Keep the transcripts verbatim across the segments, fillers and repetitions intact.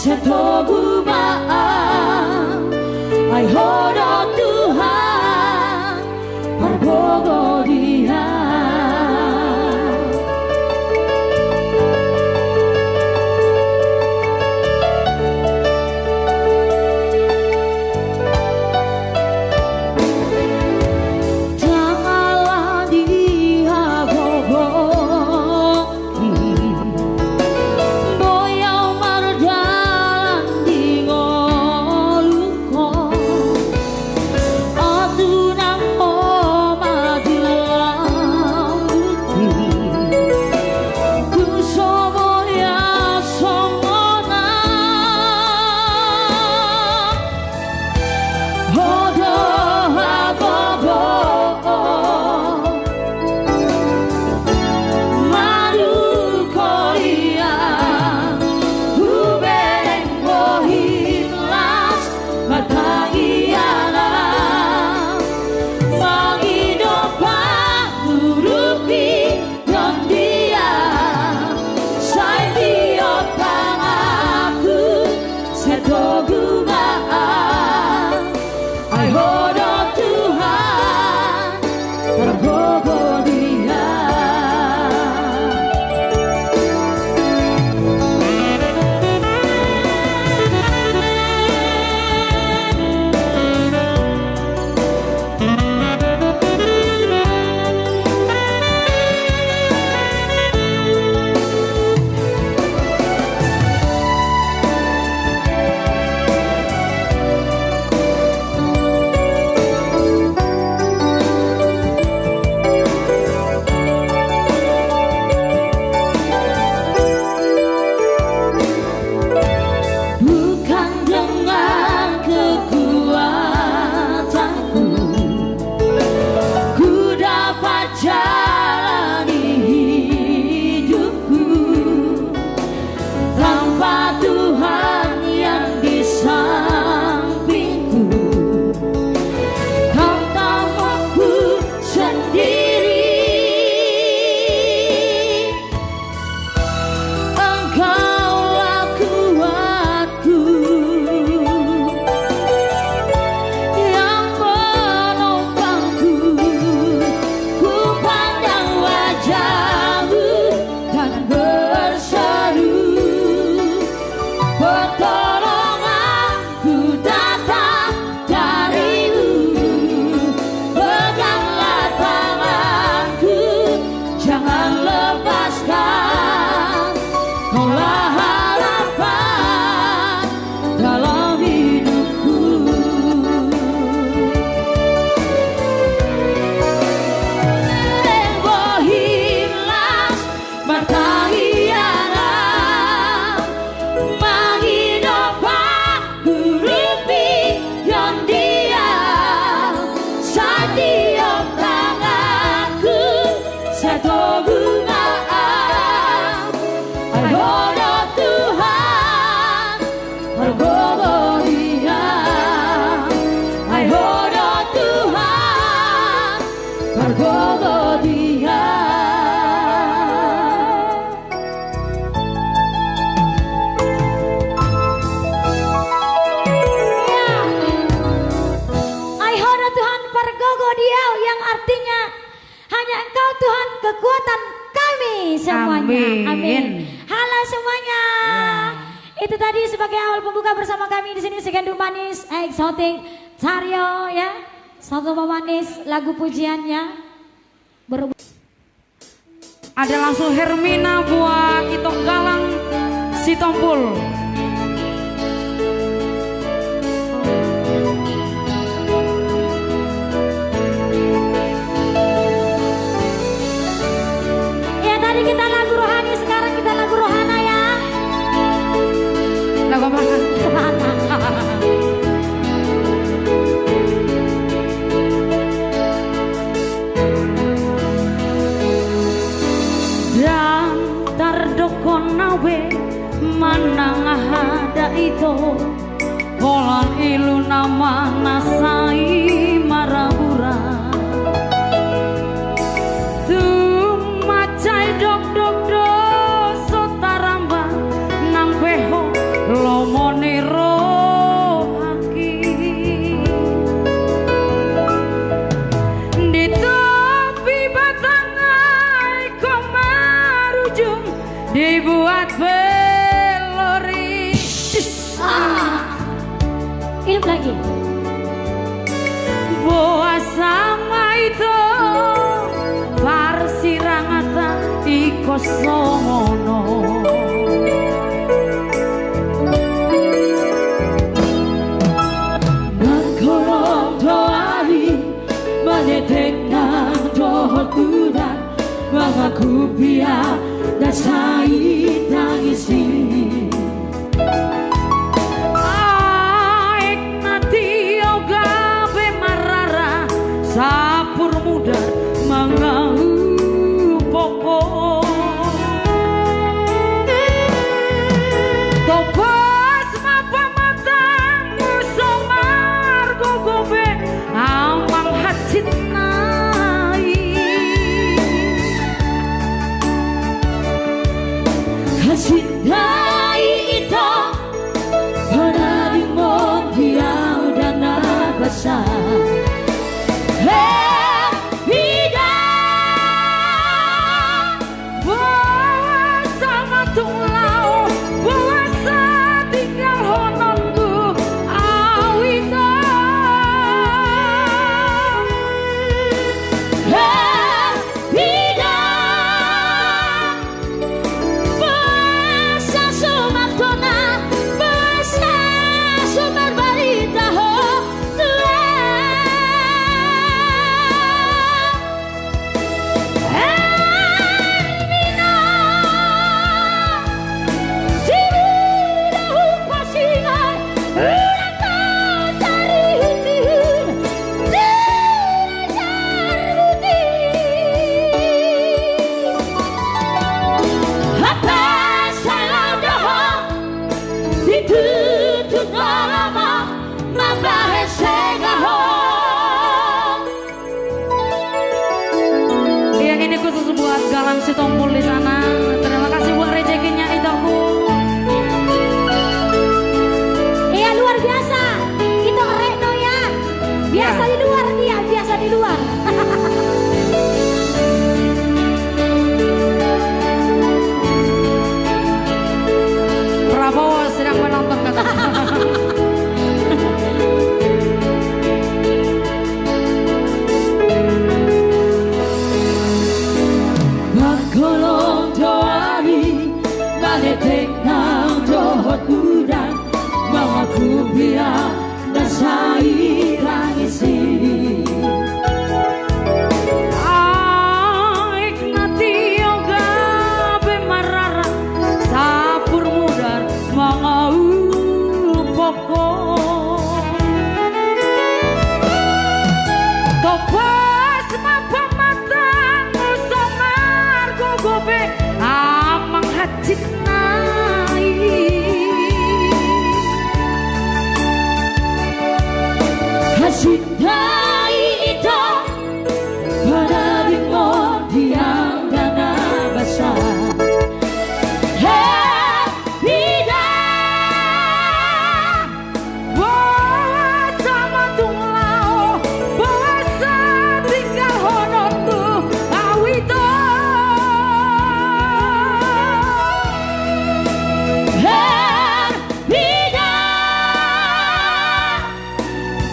Setogu ma, ai Ho do Tuhan, pargogo di au. Ndang ala di hagogoon, boi au mardalan di ngolungkon. Otu nang Ho ma di lambungki, tung so boi au songon na Ho do hagogoon, manungkoli au, hubereng bohim las martangiang au, mangido pangurupi on di au, sai tiop tanganku, setogu ma, ai Ho do Tuhan, pargogo di au. Bukan dengan kekuatanku ku dapat jalani hidupku, tanpa Tuhan yang di sampingku, tantanganku sendiri. Engkaulah kuatku, yang penopangku. Ku pandang wajah-Mu dan berseru, pertolongan ku datang dari-Mu, peganglah tanganku, jangan lepaskan, Kaulah harapan dalam hidupku. Hubereng bohim las martangiang au, mangido pangurupi on di au, sai tiop tanganku, sai togu ma au. Ai Ho do Tuhan, pargogo di au. Ai Ho do Tuhan, pargogo di au. Ya. Ai Ho do Tuhan, pargogo di au, yang artinya, hanya Engkau Tuhan kekuatan kami semuanya. Amin. Amin. Halo semuanya. Ya. Itu tadi sebagai awal pembuka bersama kami di sini, Sigenduk Manis, Exotic Trio, ya. Satu pemanis lagu pujiannya. Berhubung Ada langsung Hermina buat Itong Galang Sitompul. Ya, tadi kita lagu rohani, sekarang kita lagu rohana, ya. Lagu apa? Ndang tardokhon na be manang aha da ito, holan iluna ma na sai marabura. Tung mansai dokdok do so taramba nang pe ho lomo Kupiah na sai tangisi. Aek na tio gabe marrara, sampur mudar mangaum pongko. Topos ma pamatangmu so margogo be amang hansit nai. Hansit nai ito, panadingmon di au ndang na basa. He, ida. Boasa ma tung laho, boasa tinggalhononmu au ito. He, ida. Boasa so martona, boasa so marbarita ho. Ditutu ngolomok mambahen segahon. Iya, ini khusus buat Galang Sitompul di sana. Terima kasih buat rezekinya, itoku. Iya, luar biasa. Ito Retno ya. Biasa di luar dia, biasa di luar. Prabowo sedang menonton, katanya. Mangkolong do ari, maneteng nang dohot udan, mangakupi na sai tangisi. Aek na tio gabe marrara, sampur mudar mangaum pongko. Topos ma pamatangmu so margogo be amang hansit nai. Hansit nai ito, panadingmon di au ndang na basa. He, ida. Boasa ma tung laho, boasa tinggalhononmu au ito. Her, ida.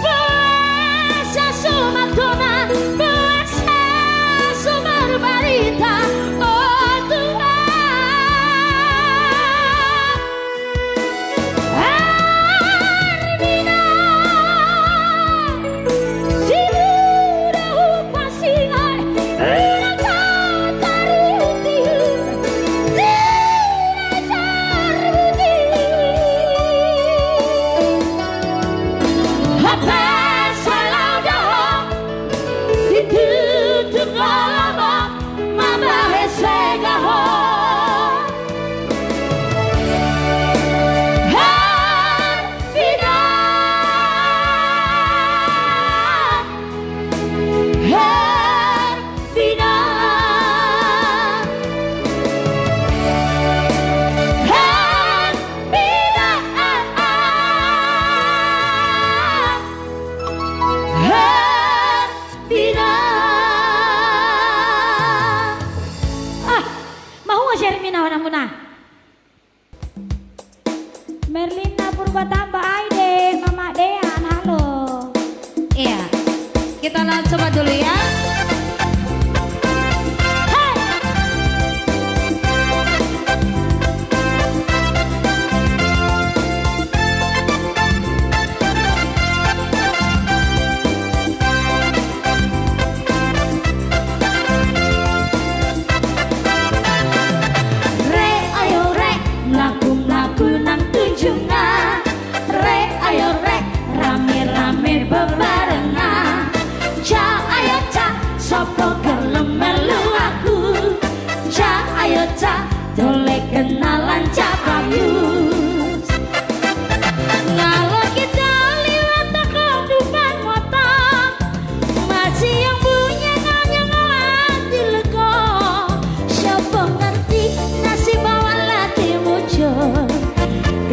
Boasa so martona, boasa so marbarita, o Tuhan. Armina, sibuda upas singai, rata tariuti, sina carbuti. Hape salaudaho, ditutu ngolomok mambahen segahon. Her, ida. Her, ida. Her, ida. Her, ida. Ah, mahua si Hermina, anakmuna. Merlina Purbatamba, Aide, Mama Dea, halo. Iya. Kita la-, coba dulu ya. Hei.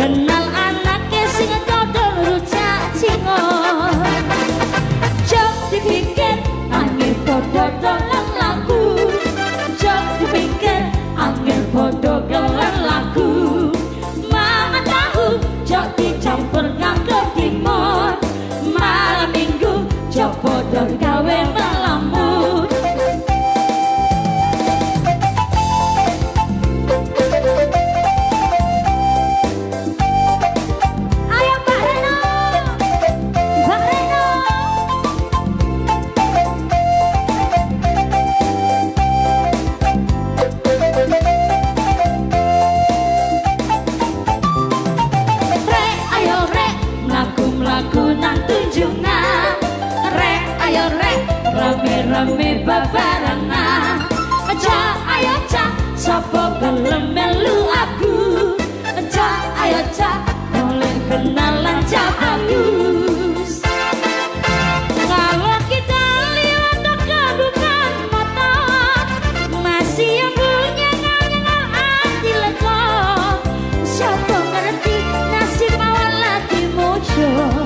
Kenal anak, e sing dodol rujak cingur. Jok dipikir, angger po dodol lagu. Jok dipikir, angger po dodol lagu. Mangan tahu, jok dicampur ngan dohot timun. Malam minggu, jok po dohot gawe melamun. Ayo, Pak Reno. Pak Reno. Rek, ayo rek, melaku-melaku nang tunjungan. Rek, ayo rek, rame-rame babarengan. Cak, ayo cak, sopo gelem melu agu. Cak, ayo cak, boleh kenalan cak alus. Kalau kita liwat dekat bukan motor, masih yang punya ngal-ngal hati lego. Siapa ngerti nasib awal lagi muncul.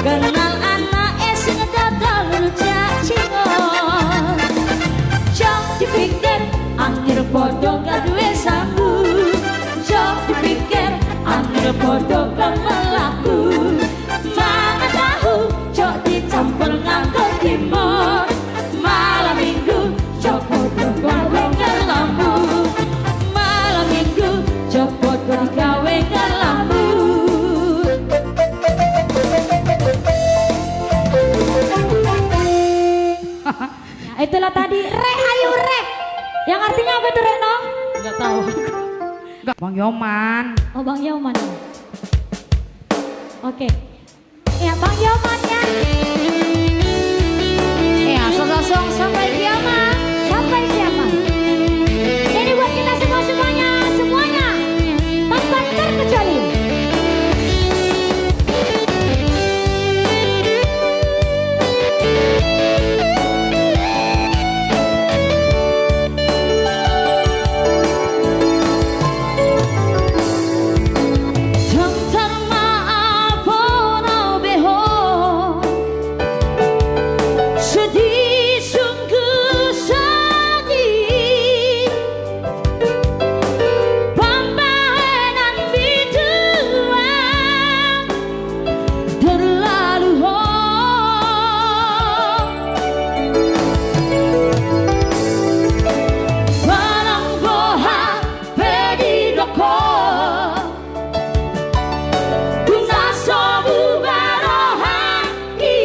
Kenal anak, e sing dodol rujak cingur. Jok dipikir, angger po do gaduwe sambut. Jok dipikir, angger po do gawe melaku. Mangan tahu, jok dicampur ngan dohot timun. Malam minggu, jok po do gawe melamun. Malam minggu, jok po do gawe melamun. Ya, itulah tadi, rek, ayo rek. Yang artinya apa itu, Rek, no? Nggak tahu. Bang Yoman. Oh, Bang Yoman. Oke. Ya, Bang Yoman, ya. Ya, sososong sampai kiamat. Sampai kiamat. Ini buat kita semua, semuanya, semuanya. Tanpa terkecuali. Tentang maaf, oh, no, beho. Sedih sungguh sedih. Pambahenan bitua terlalu ho. Barang boha pe didok ho. Tunas so bubar rohangki.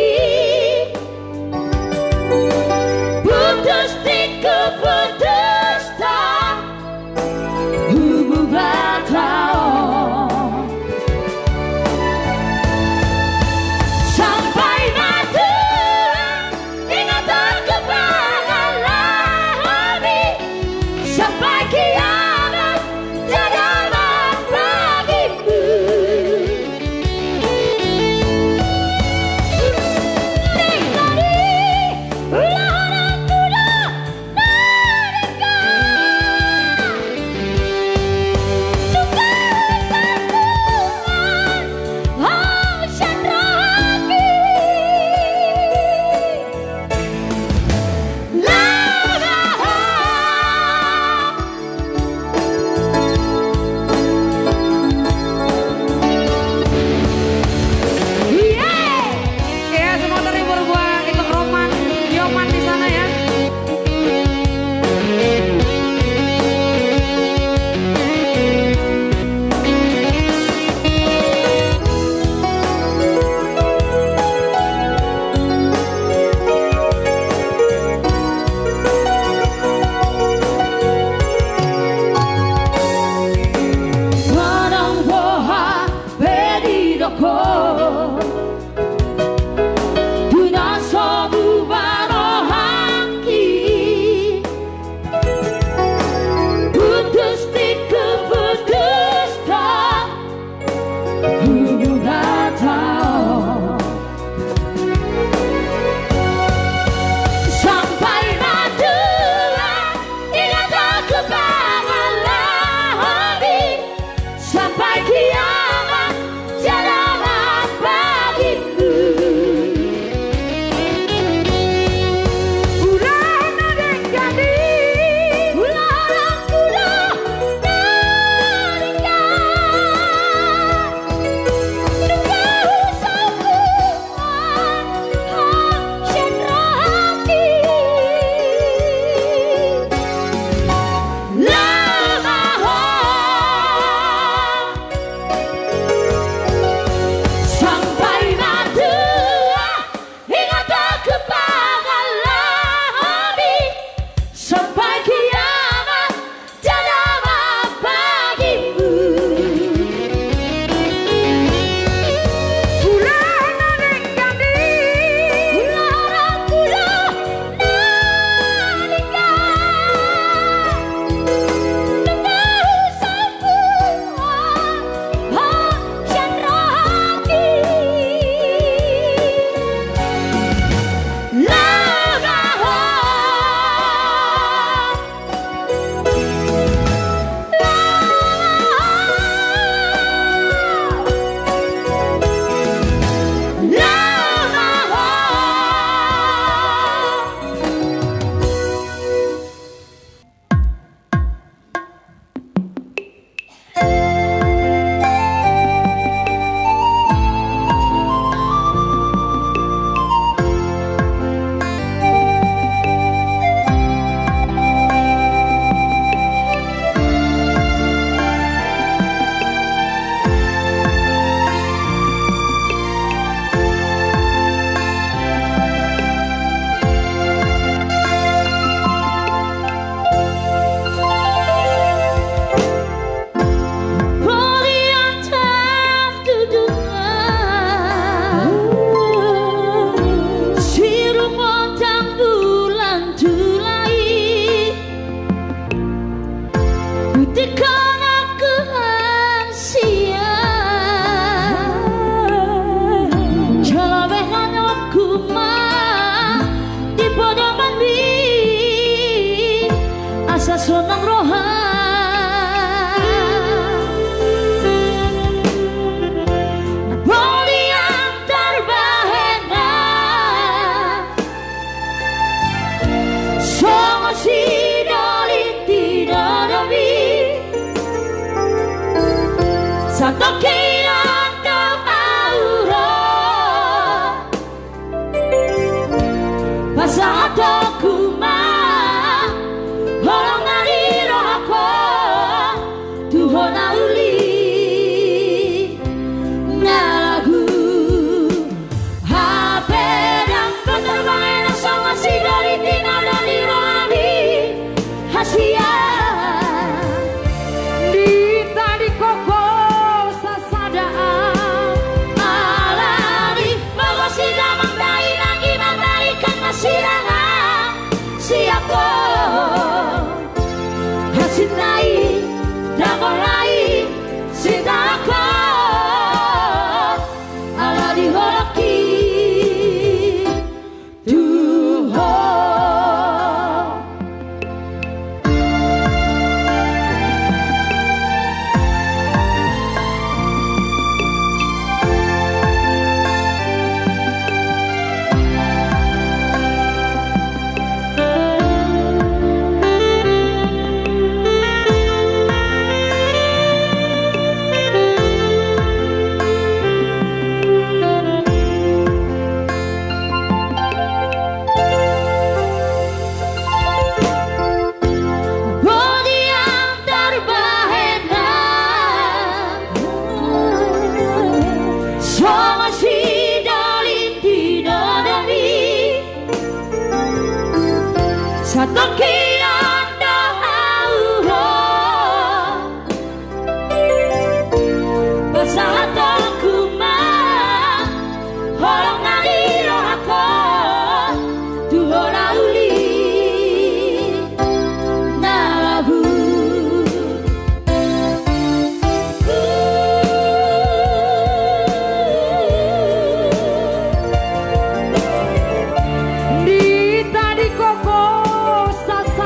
Putus tingku putus ta hubungan tau. Sampai mati. Ingat aku pangalah hami sampai kiamat, jangan bagimu. Ning tadi ulahan aku dah menikah. Tukang sarpungan, hau sandrohaki. Ya, semua terhibur gua ikut Roman, Yoman di sana ya. Barang boha pe didok ho, tunas so bubar rohangki. Putus tingku putus ta hubungan tau. Sampai mati, ingat aku pangalah hami sampai kiamat. Tongkian do ahu ho, pasahatonku ma holong na di rohangku tu ho na uli na ahu. Di tadi koko sasa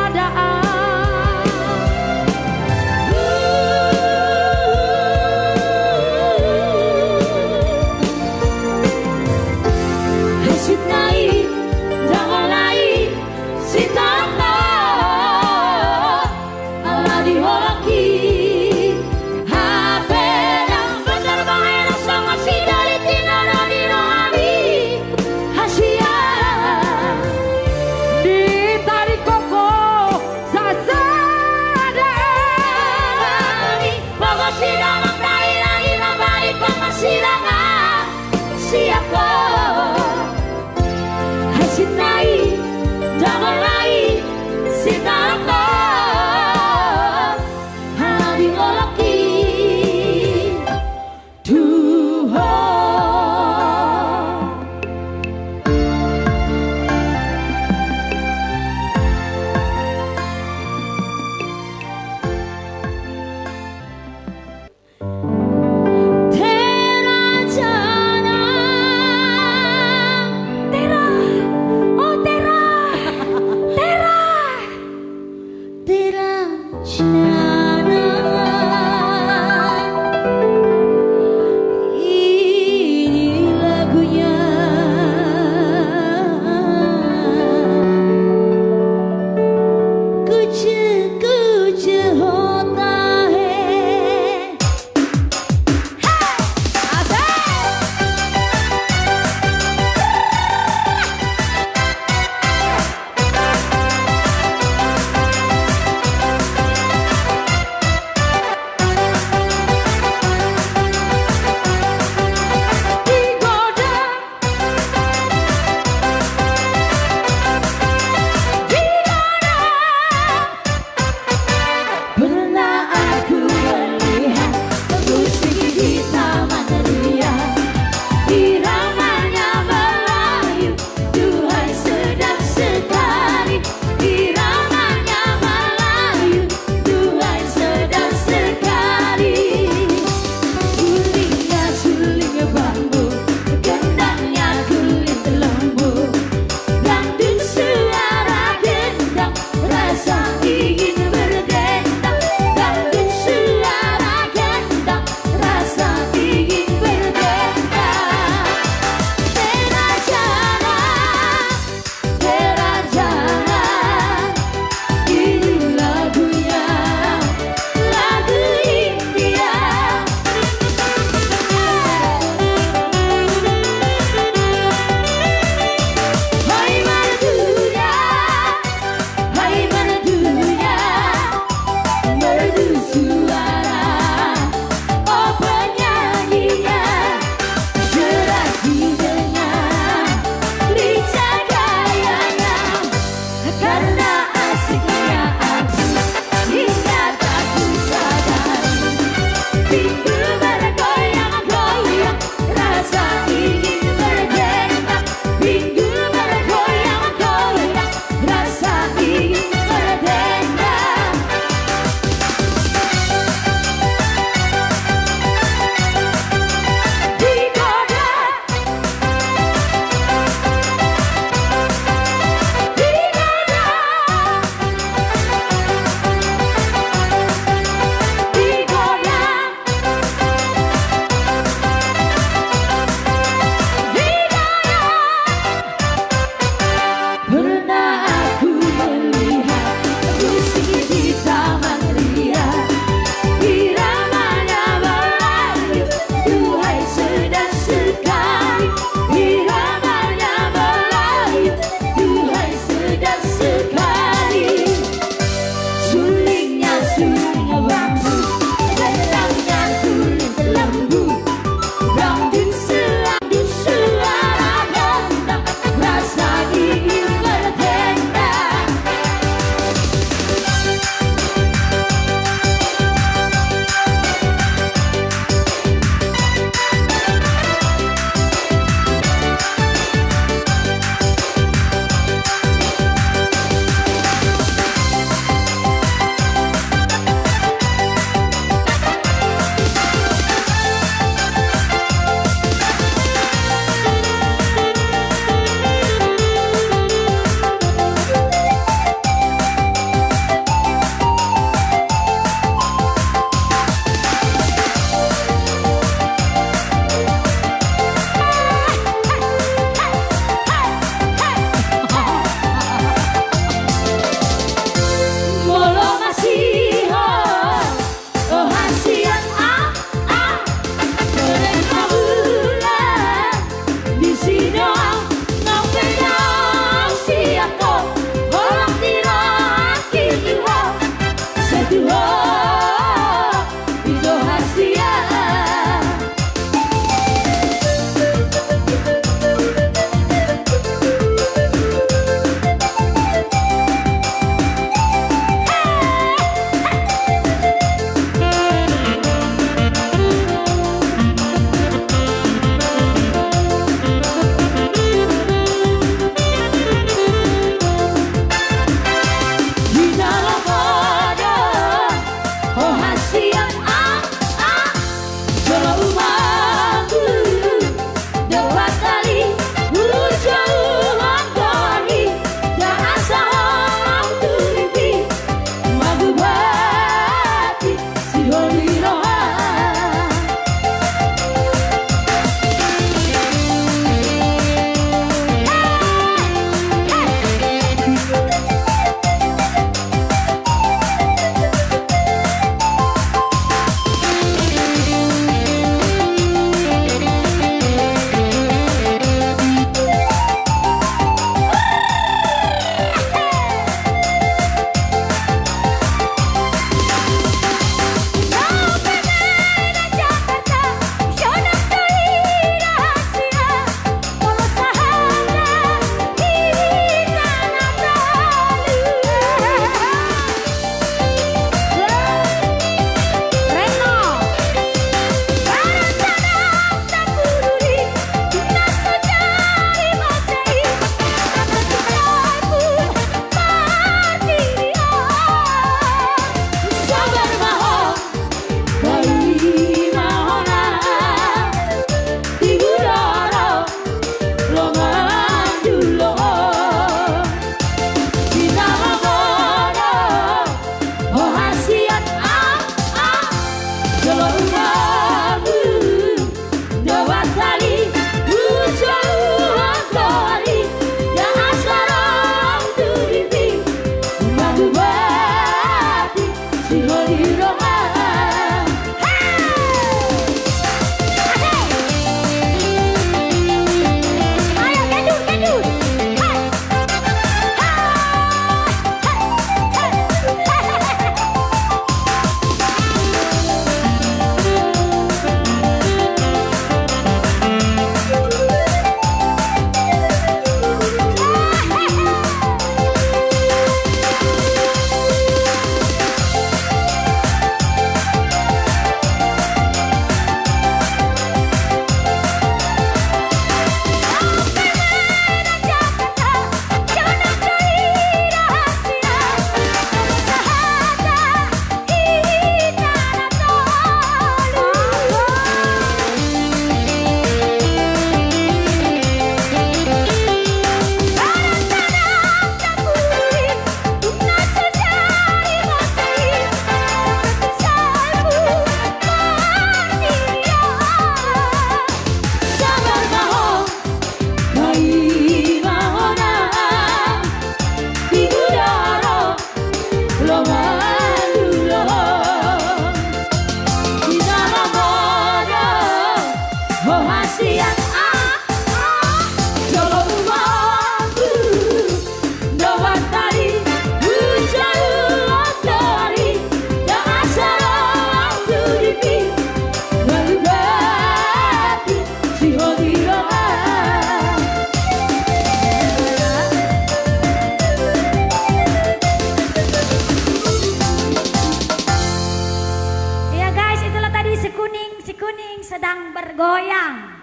Iya, guys, itulah tadi si Kuning, si Kuning sedang bergoyang.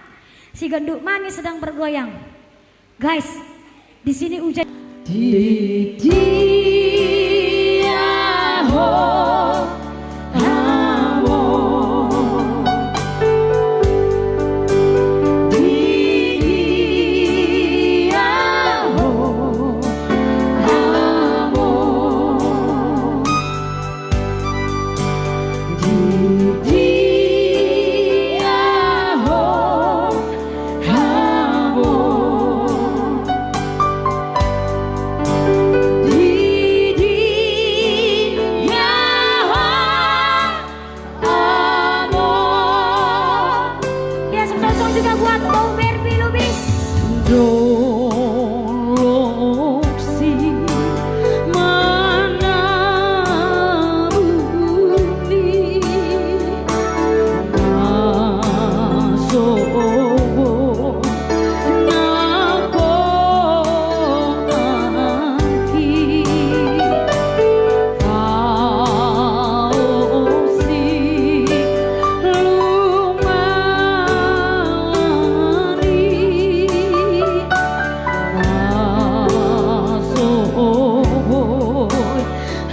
Si Ganduk Manis sedang bergoyang. Guys, di sini hujan. Di dia ho hamu. Di dia ho hamu. Di dia ho hamu. Di dia ho hamu. Ya, sukses juga buat Bung Berbi Lubis. Dolok si manabuni na sobo nangkok angki. Tao si lumalani na so boi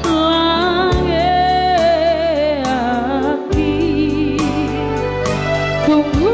langeakki. Tunggu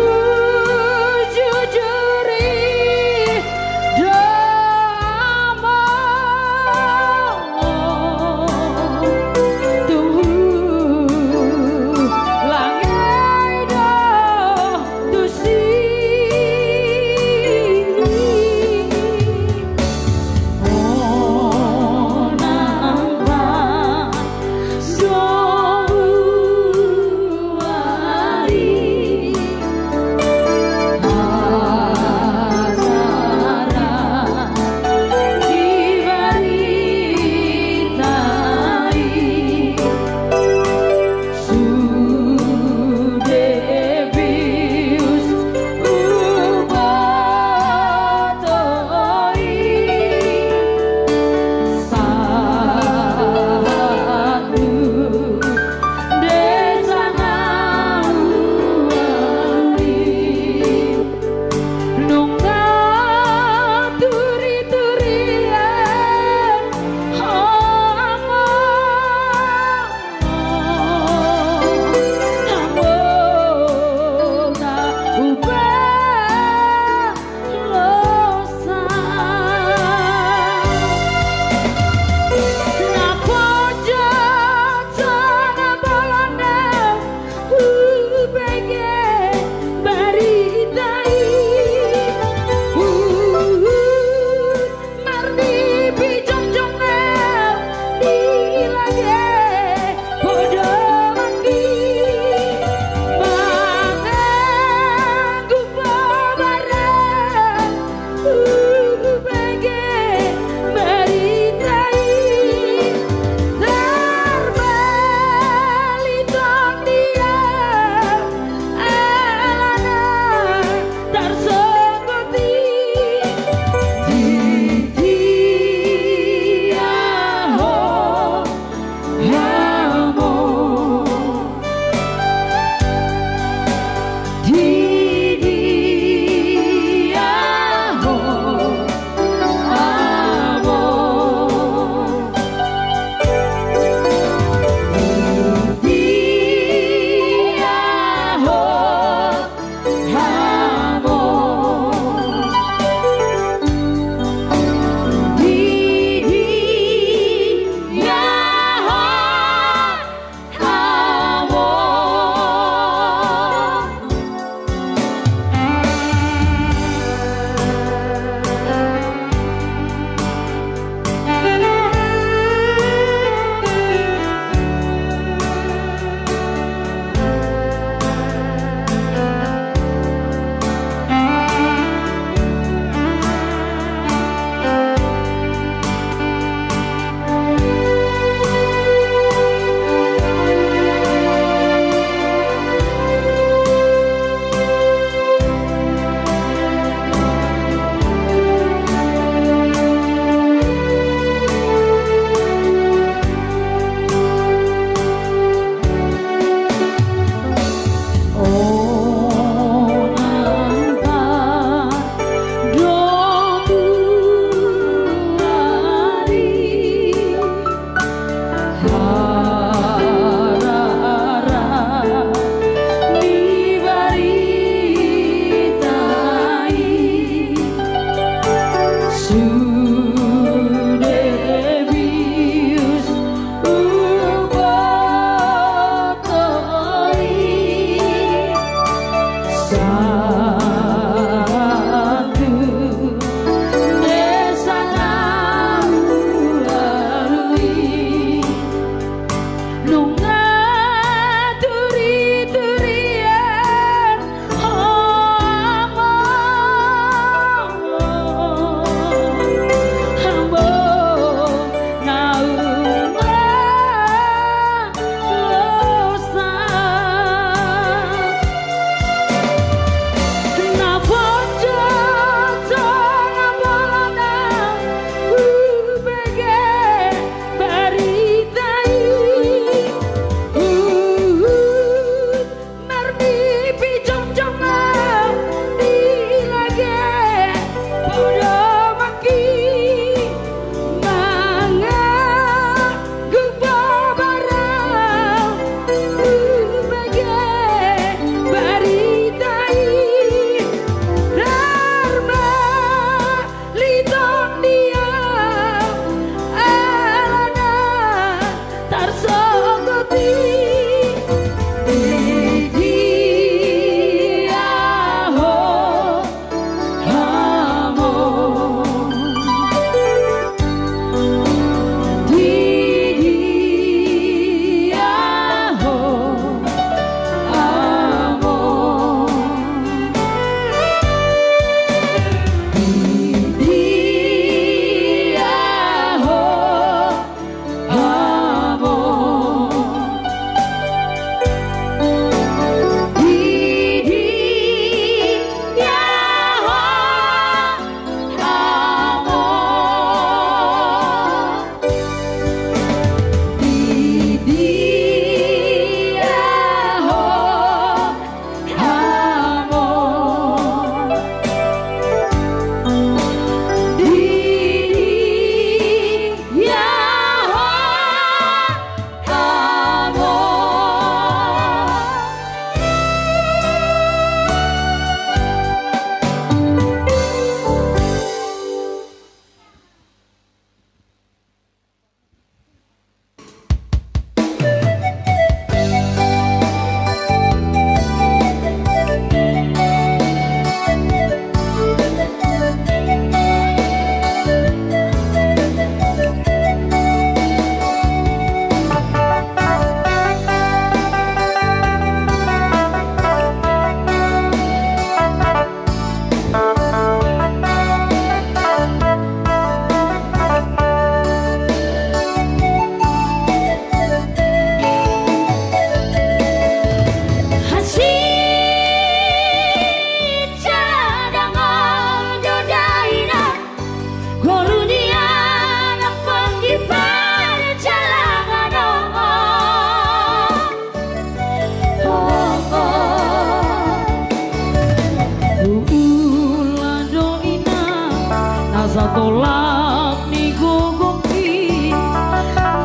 Ula do inang na satolap ni gogongki,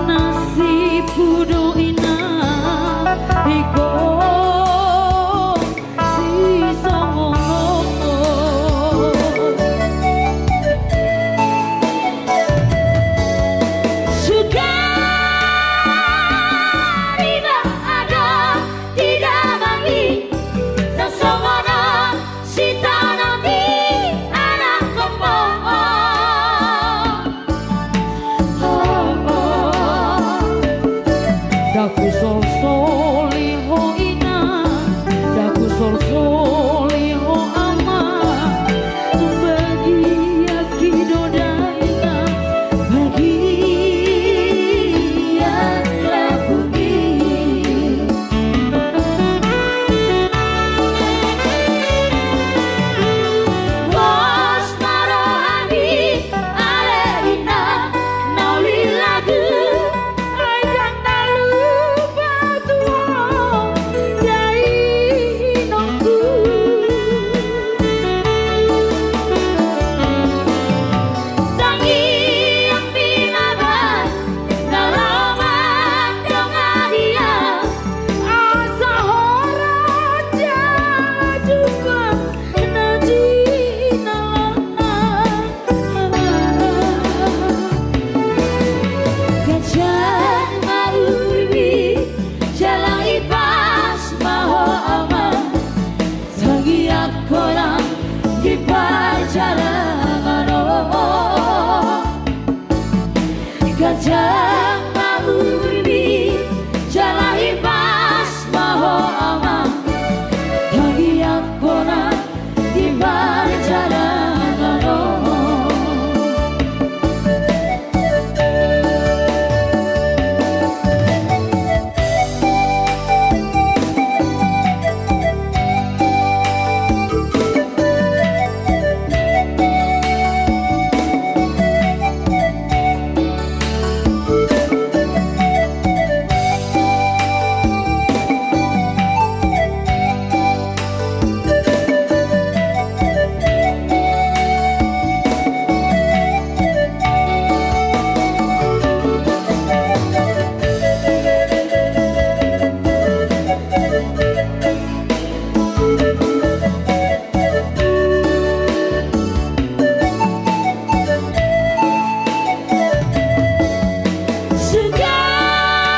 nasibhu do inang ingkon sisongon on. Sugari ma adong di damang i, na songon on sitaonon ni anakhonmu. Ndang husolsoli ho inang, ndang husolsoli ho amang, bagianki do da inang, bagian lambungki. Pos ma rohami ale inang na uli lagu, ai ndang na lupa tu ho da inongku. Ndang iang bima ba na laho mandongani au, asa horas jala jumpang na jinalahan. Ganjang ma umurmi jala ipas ma ho amang, tangiangkon nang di parjalanan on. Ganjang ma umurmi jala ipas ma ho amang, tangiangkon nang di parjalanan on.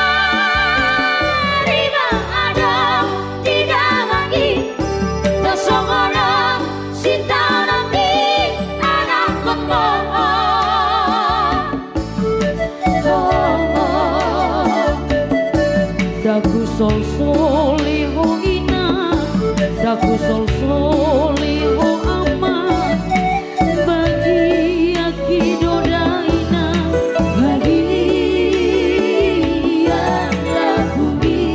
Sugari ma adong di damang i, na songon on sitaonon ni anakhonmu. Ndang husolsoli ho inang, ndang husolsoli ho amang, bagianki do da inang, bagian lambungki.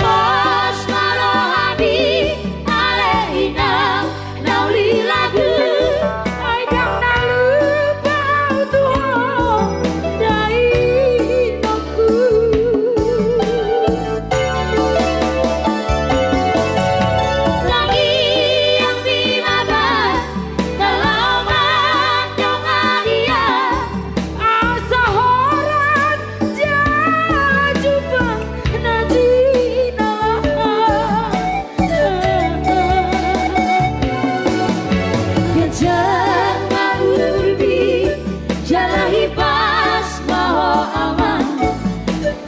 Pos ma rohami ale inang na uli lagu, ai ndang na lupa au tu ho da inongku. Ndang iang bima ba na laho mandongani au, asa horas jala jumpang na jinalahan. Ganjang ma umurmi jala ipas ma ho amang,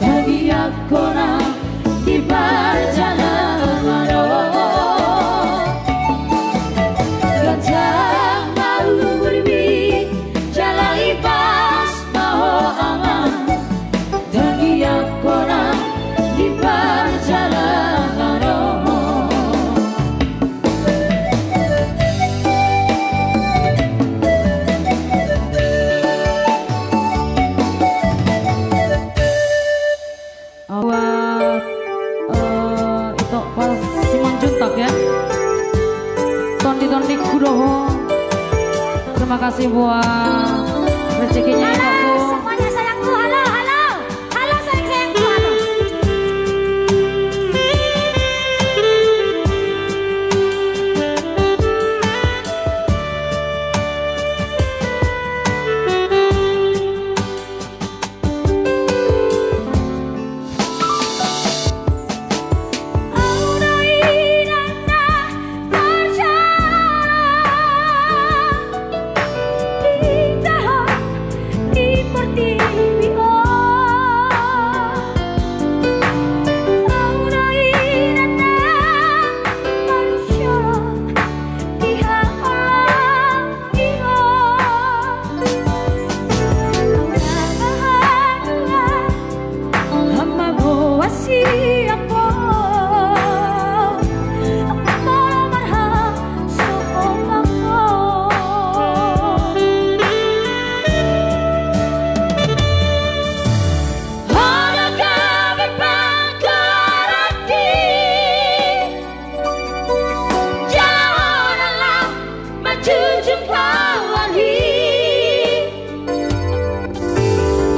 tangiangkon nang di parjalanan on. Ganjang ma umurmi jala ipas ma ho amang, tangiangkon nang di parjalanan on. Buat, eh, itu pas Simanjuntak ya. Tondi-tondi kudoho. Terima kasih buat rezekinya. Halo, Itokku. Semuanya sayangku. Halo, halo. Halo, sayang-sayangku. Halo.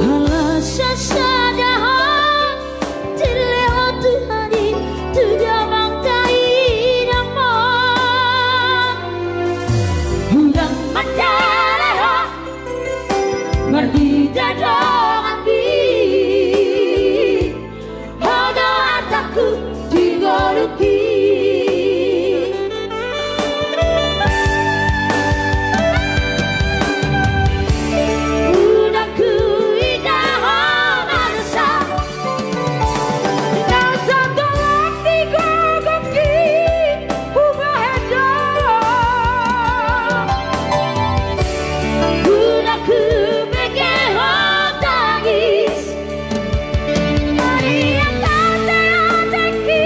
Ala sasada ho, dilehon Tuhan i tu damang dainang ma. Unang mandele ho, marnida donganmi. Ho do artangku di ngolungki. Unang huida ho mansa. Na so tolap di gogongki. Hubahen do. Unang hubege ho tangis. Maria kate ateki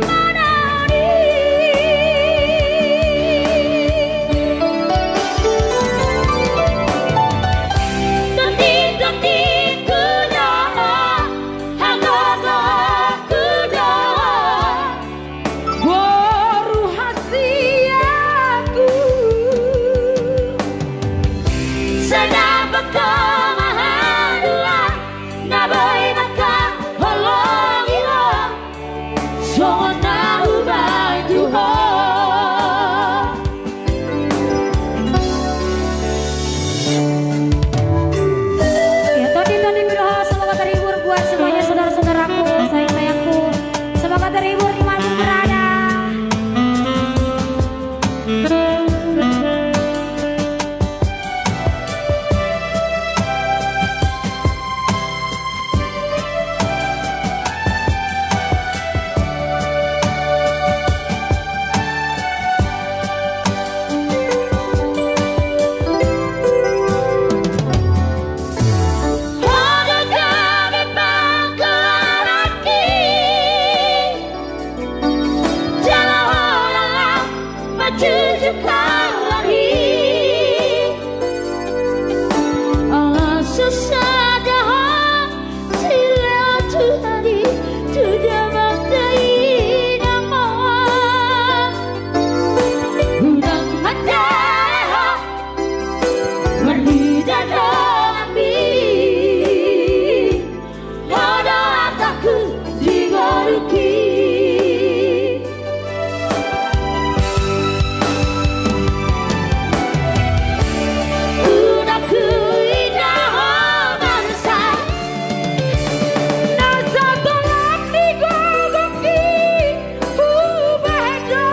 manani. Tondi-tondingku do, hagogongku do. Boru hasianku. Sai dapot ho ma haduan, na boi mangkaholongi ho, songon na hubahen tu ho. Ya, tondi-tondingku do ho, semoga terhibur buat semuanya saudara-saudaraku, sayang-sayangku. Semoga terhibur di mana pun berada. Ho do gabe panggoaranki. Jala ho do lam manjujung kawan i. Ala sasada ho, dilehon Tuhan i tu damang dainang ma. Unang mandele ho, marnida donganmi. Ho do artangku di ngolungki. Unang huida ho mansa. Na so tolap di gogongki. Hubahen do.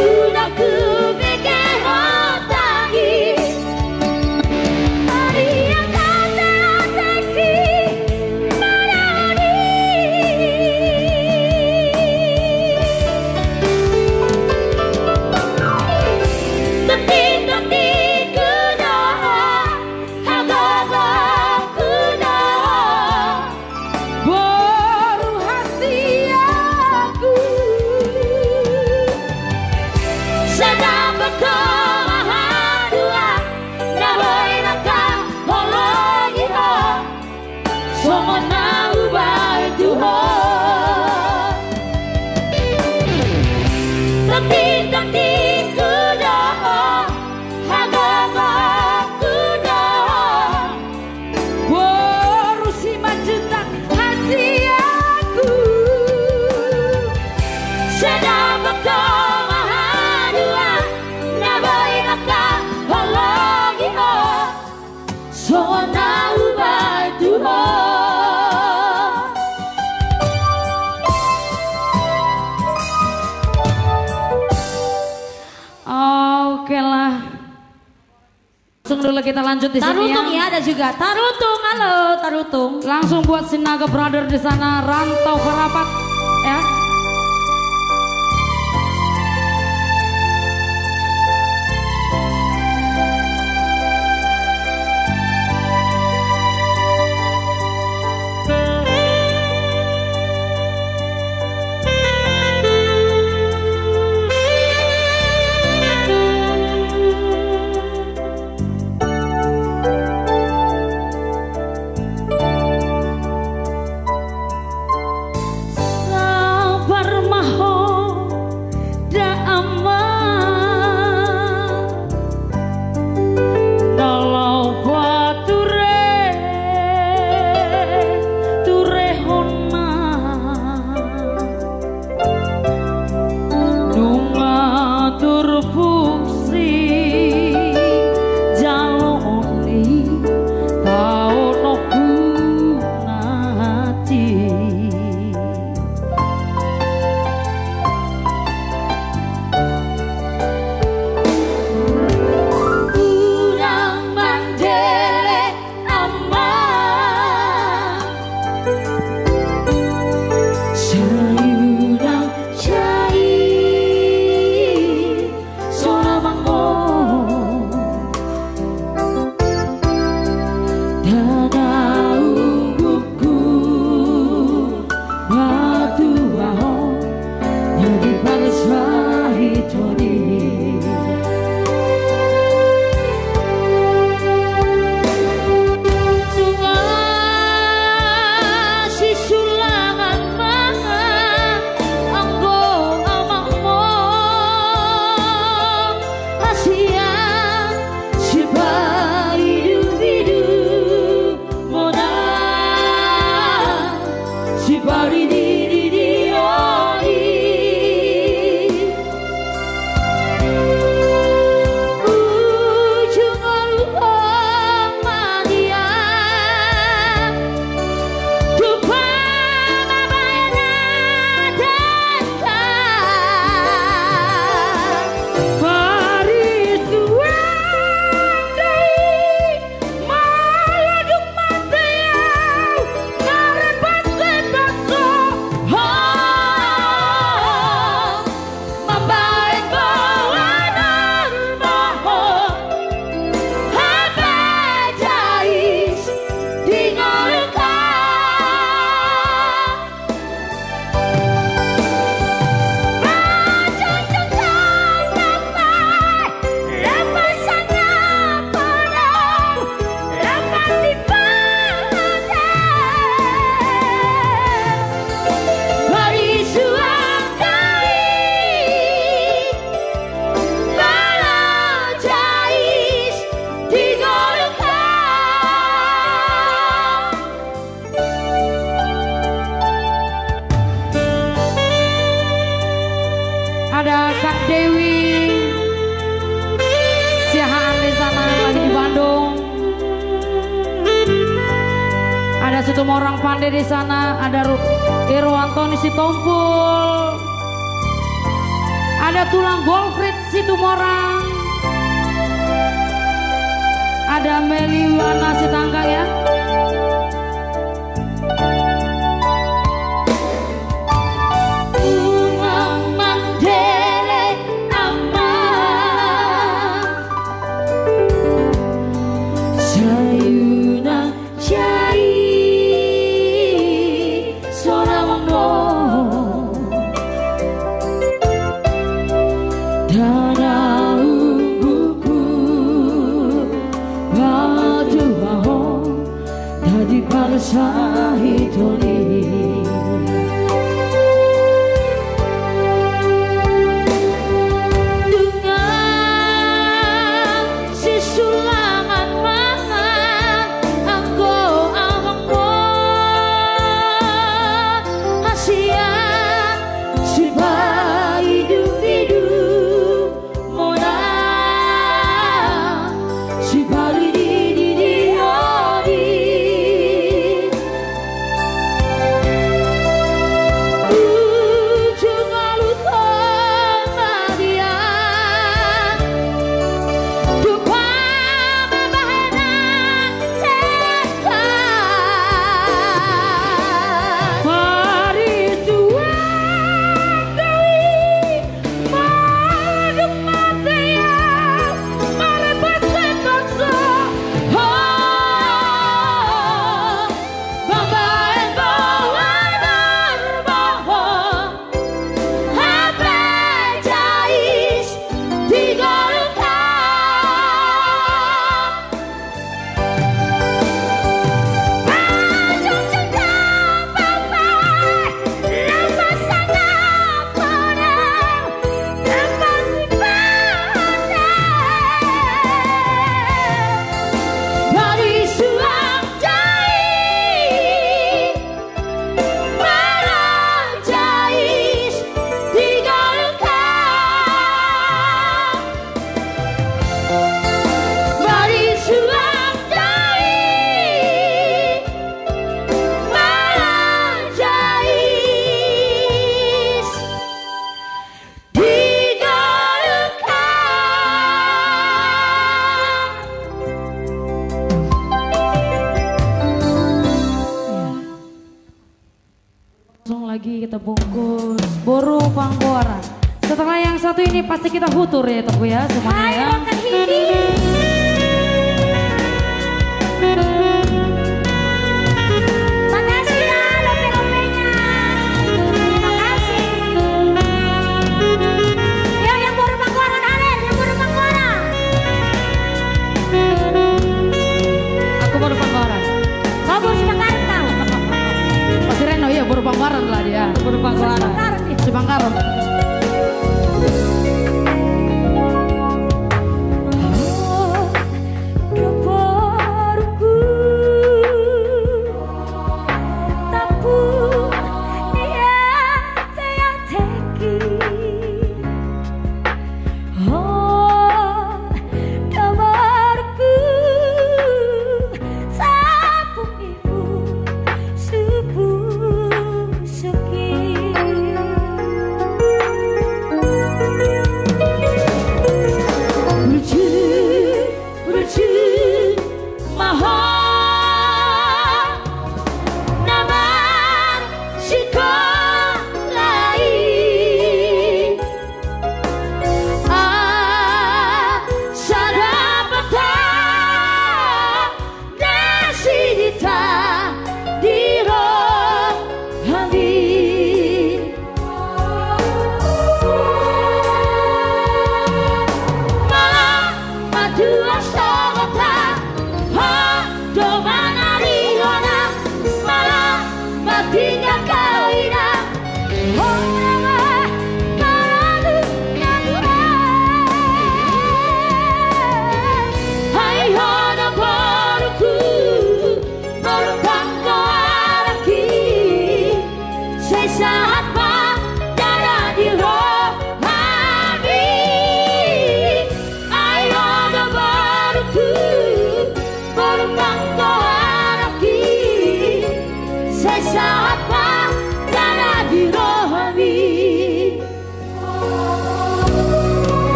Unang hubege ho tangis. Maria kate ateki manani. Tondi-tondingku do, hagogongku do. Boru hasianku. Sai dapot ho ma haduan, na boi mangkaholongi ho, songon na hubahen tu ho. Tondi-tondingku do, hagogongku do. Boru Simanjuntak hasianku. Sai dapot ho ma haduan, na boi mangkaholongi ho, songon na hubahen tu ho. Oke lah. Langsung dulu kita lanjut di sini, Tarutung ya. Ya, ada juga Tarutung. Halo, Tarutung. Langsung buat Sinaga Brother di sana, Rantau Parapat, ya. Situmorang Pande di sana, ada Ru-, Iro Antoni Sitompul, ada Tulang Golfrit Situmorang, ada Meli Wana Sitanggang ya. Unang mandele amang, sai unang jai sonang ma tano umbuku, patupaon dadi parsahiton i. Nunga sisulangan mangan anggo amang on, hasian sipaidupidupmuna sipalidididion i. Ujung aluhon ma dia, tu pamabahenan dengke. Marisuang do i, madung mate ia, marpasepasa ho. Mambahen boan arbaho, hape jais di Golkar. Pajongjong do bapa, laho pasangap hona, amang ni pande. Marisuang do i, marjais di Golkar. Marisuang do i, marjais di Golkar. Langsung lagi kita bungkus Boru Panggoaran. Setelah yang satu ini pasti kita hutur ya, Teguh ya, semuanya ya. Hai, Rokan Hidi. Makasih ya, lope-lopenya. Makasih. Yo, yang Boru Panggoaran, hadir, yang Boru Panggoaran. Aku Boru Panggoaran. Kau Boru Sipangkarep kau. Pasti Reno, iya, Boru Panggoaran lah dia. Boru Panggoaran. Sipangkarep, iya. Sipangkarep.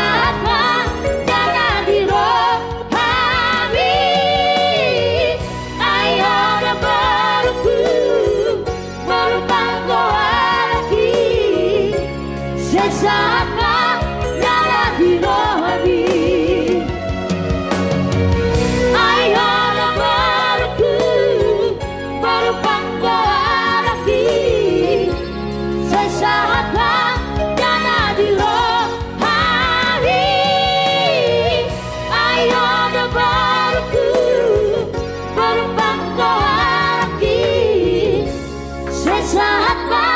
Sehat ma jala di rohami. Ai ho do borungku, boru panggoarhi. Sehat ma jala di rohami. Ai ho do borungku, boru panggoarhi. Sehat ma jala di rohami. Ai ho do borungku, boru panggoarhi. Sehat ma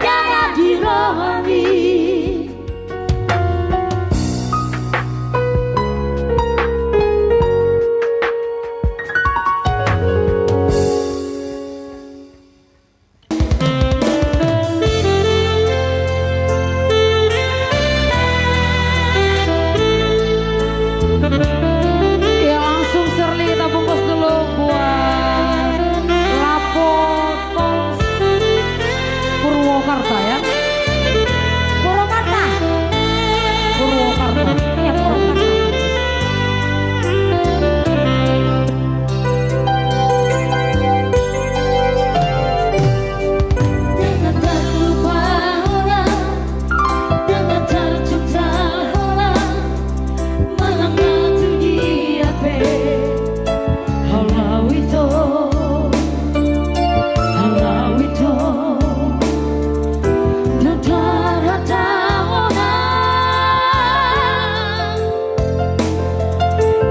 jala di rohami. Ya, langsung Sherly kita bungkus dulu buat Lapo Tol Purwakarta, ya. Purwakarta. Purwakarta. Iya, Purwakarta. Dengan terlupa orang, dengan tercinta orang, malam nanti di ape, halau ito, halau ito. Datar hata ona,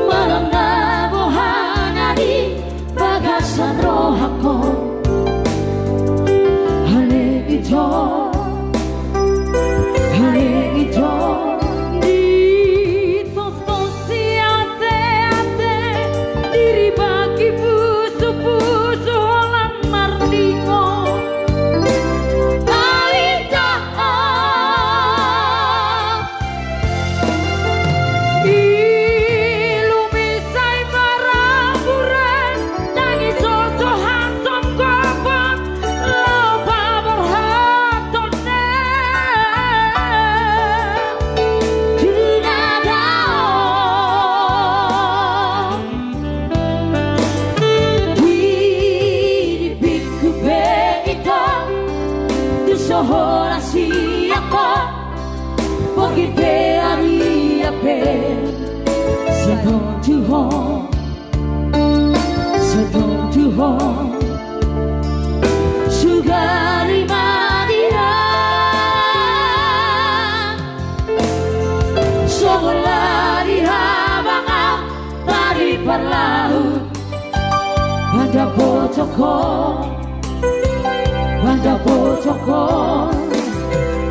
malam na bohana di bagasan rohangku. Hale ito, hale ito. Di tos-tos siate-ate, di ribaki pusu-pusu holan marningot. Ai ito. Ilumi sai marambure, nangis soso hasongkopon, laho paborhaton ne. Tunadao. Di nipikku pe ito, tu so holan sian ho, borngin pe arian pe, sai dong tu ho, sai dong tu ho. Sugari ma di ra, songon lali habang au, tari parlahut, mandapot ho, mandapot ho.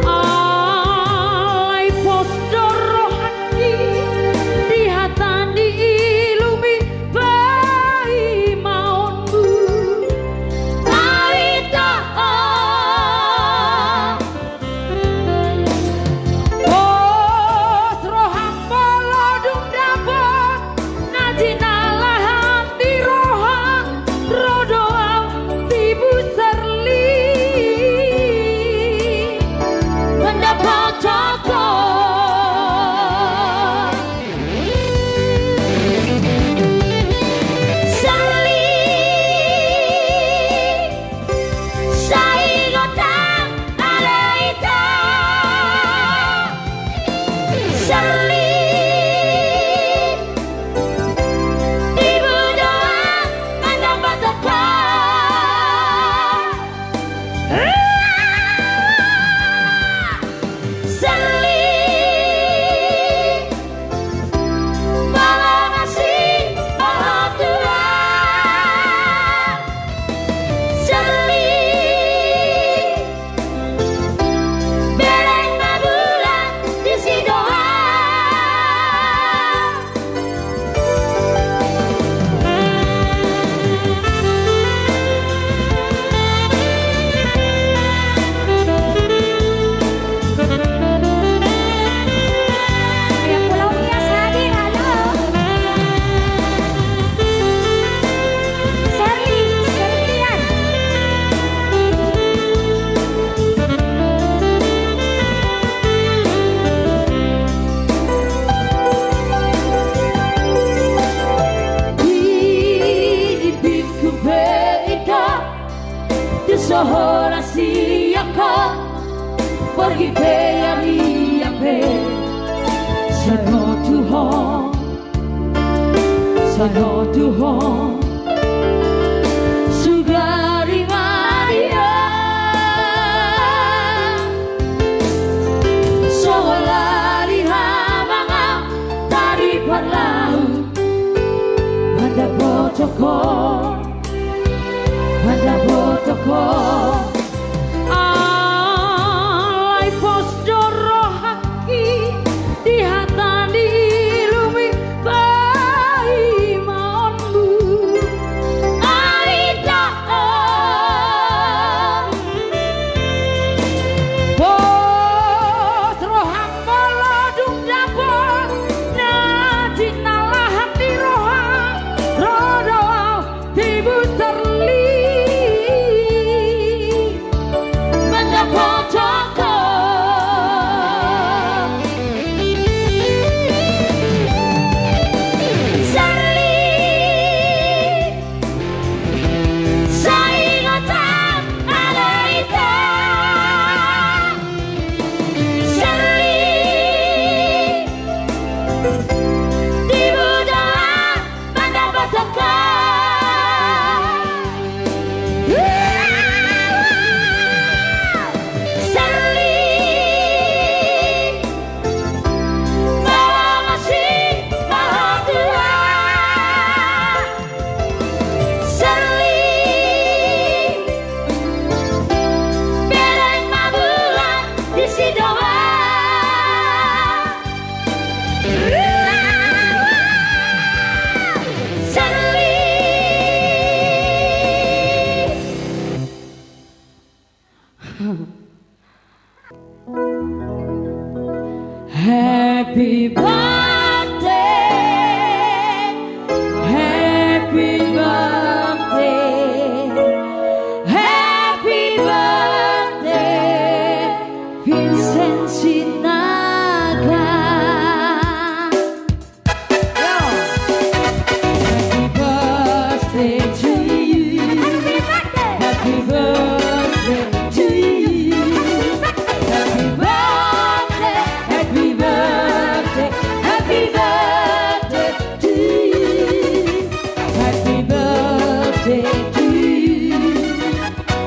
Alai pos do rohangki di hata ni ilumi paimaonmu. Ai ito. Pos roham molo dung dapot na jinalahan di roha, ro do au tibu Sherly. Sai ho tu ho, sai ho tu ho, sugari ma dia. So lali hamang au taripat laut, mandapothon ho, mandapothon ho. Alai pos do rohangki di hata ni lumobi paimaonmu. Ai taon. Pos roham molo dung dapot na jinalahan ni roha, ro do au tibu Sharly, mandapothon ho. Sharly, sai ingot au ale ita. Sharly, tibu do au mandapothon ho. Sharly, molo masihol ho tu au. Sharly, bereng ma bulan disi do au. Sharly, happy birthday, happy birthday, happy birthday, Vincent Sinaga. Happy birthday to you. Happy birthday to you. Happy birthday, happy birthday, happy birthday to you. Happy birthday to you.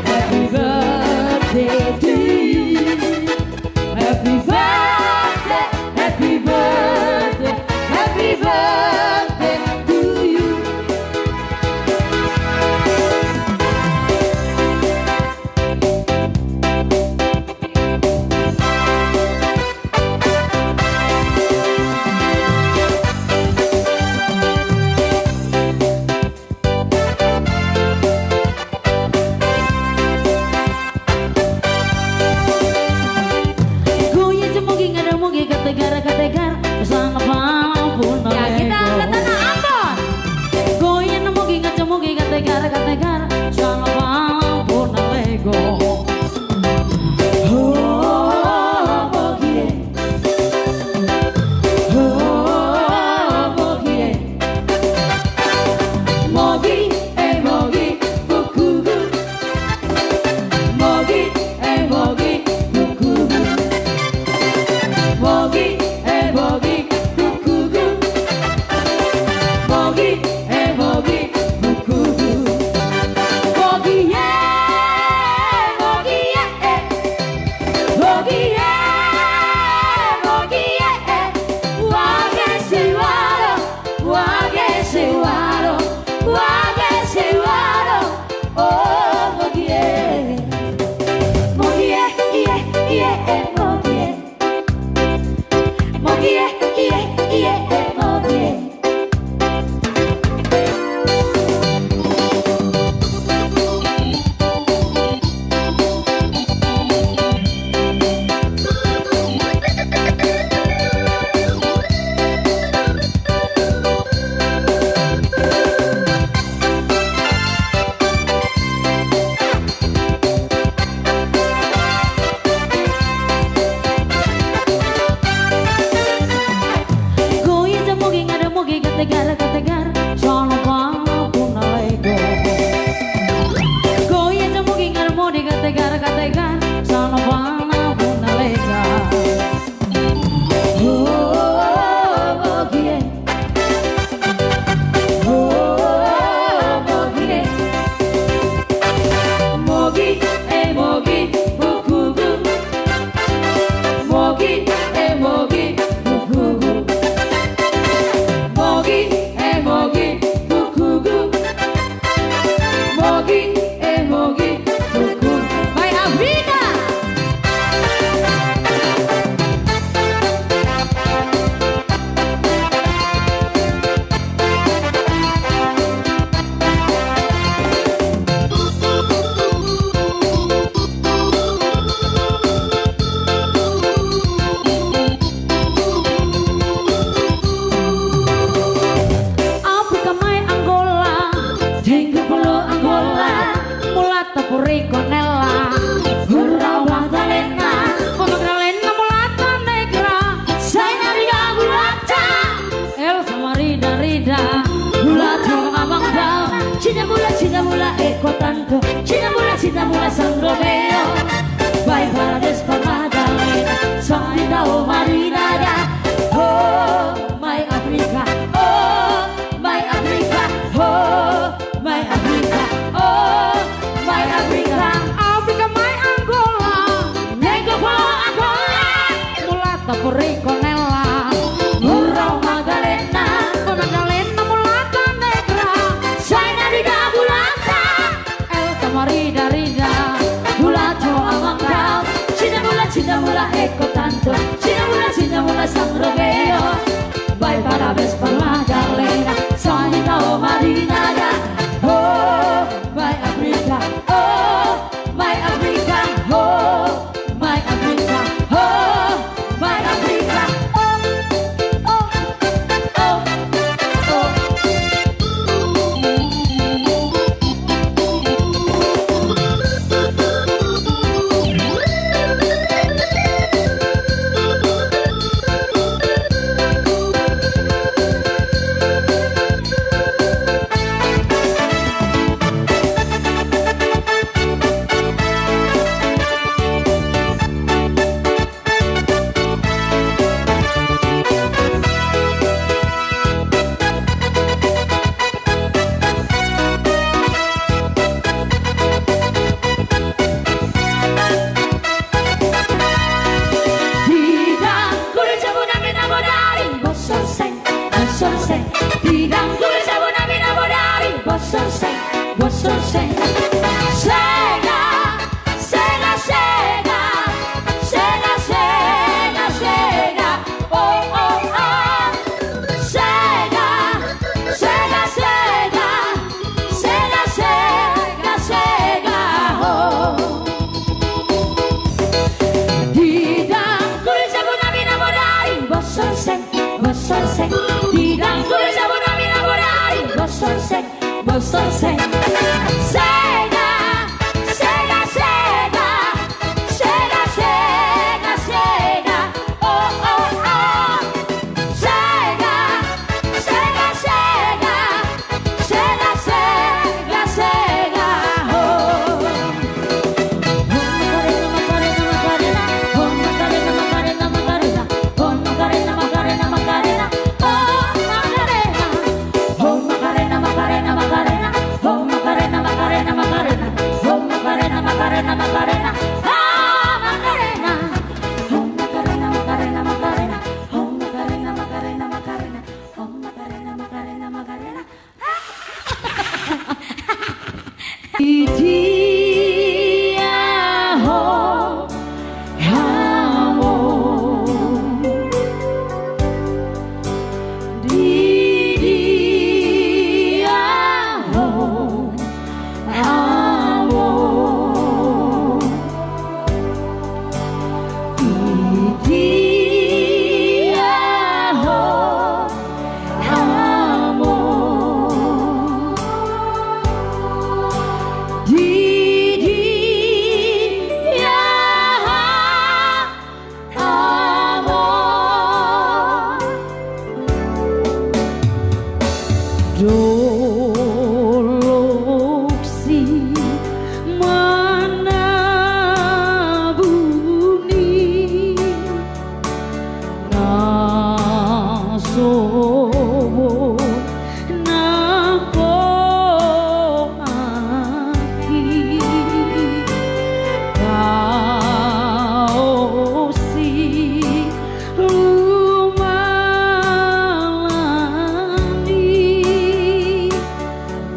Happy birthday to you. Happy birthday, happy birthday, happy birthday to you. Goya jamogi nga jamogi, kategar kategar, sanga pala puna. Ya, kita lego. Angkatan Ambon. Goya jamogi nga jamogi, kategar kategar, sanga pala puna lego. Ho, mogi e. Ho, mogi e. Mogi e, mogi, kukuku. Mogi e, mogi, kukuku. Mogi e, mogi, kukuku. Mogi e, mogi, kukuku. Mogi e, mogi e, e. Mogi e, mogi e, e. Wage sewaro, wage sewaro, wage sewaro. O, mogi e. Mogi e, ie, ie, e, mogi e. Mogi e, ie, ie, e, mogi e. Goya jamogi nga jamogi, kategar kategar, sanga pala puna lego. Goya jamogi nga jamogi, kategar kategar, sanga pala puna lego. San Romeo, Baik Parades Parmadalena, songon i tabo Marina da. Oh, my Africa, oh, my Africa, oh, my Africa, oh, my Africa. Africa, my Angola, Negro Angola. Mulata Purikonella, Murrau Magdalena, Magdalena Mulata Negra, China di Gabulata. El Tamarida-rida, Mulato Amangkau, Cinta Mula, Cinta Mula Eko Tanto, Cinta Mula, Cinta Mula San Romeo, Baik Parades Parmadalena, songon i tabo Marina da. Oh, my Africa, oh, my Africa, oh, my Africa, oh, my Africa, oh, oh, oh, oh. Di dangkul jabu nami na bodari, bosor seng, bosor seng. Di dangkul jabu nami na bodari, bosor seng, bosor seng. Sega, sega, sega, sega, sega, sega, oh, oh, oh. Sega, sega, sega, sega, sega, sega, oh. Di dangkul jabu nami na bodari, bosor seng, bosor seng. Di dangkul jabu nami na bodari, bosor seng, bosor seng. Sega, sega, sega, sega, sega, sega, oh, oh, oh. Sega, sega, sega, sega, sega, sega, oh. Oh Macarena, Macarena, Macarena, oh Macarena, Macarena, Macarena, oh Macarena, Macarena, Macarena, oh Macarena. Oh Macarena, Macarena, Macarena, oh Macarena, Macarena, Macarena, oh Macarena, Macarena, Macarena, oh Macarena. Oh Macarena, Macarena, Macarena, Macarena, oh Macarena, Macarena, Macarena, oh Macarena, Macarena, Macarena. Di dia ho hamu. Di dia ho hamu. Di dia ho hamu. Di dia ho hamu. Dolok si manabuni. Na sobo nangkin Kaosi lumalani.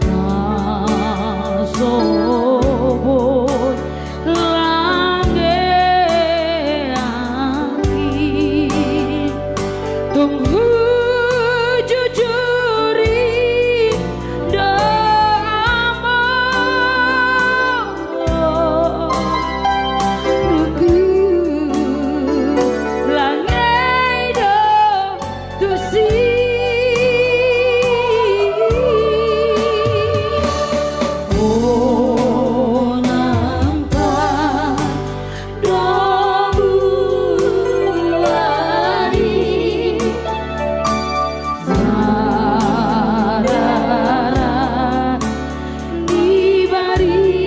Na sobo langean i. Tung hujujuri do amang. Nunga lange do tusi. Unang pa do buari. Sarara di barita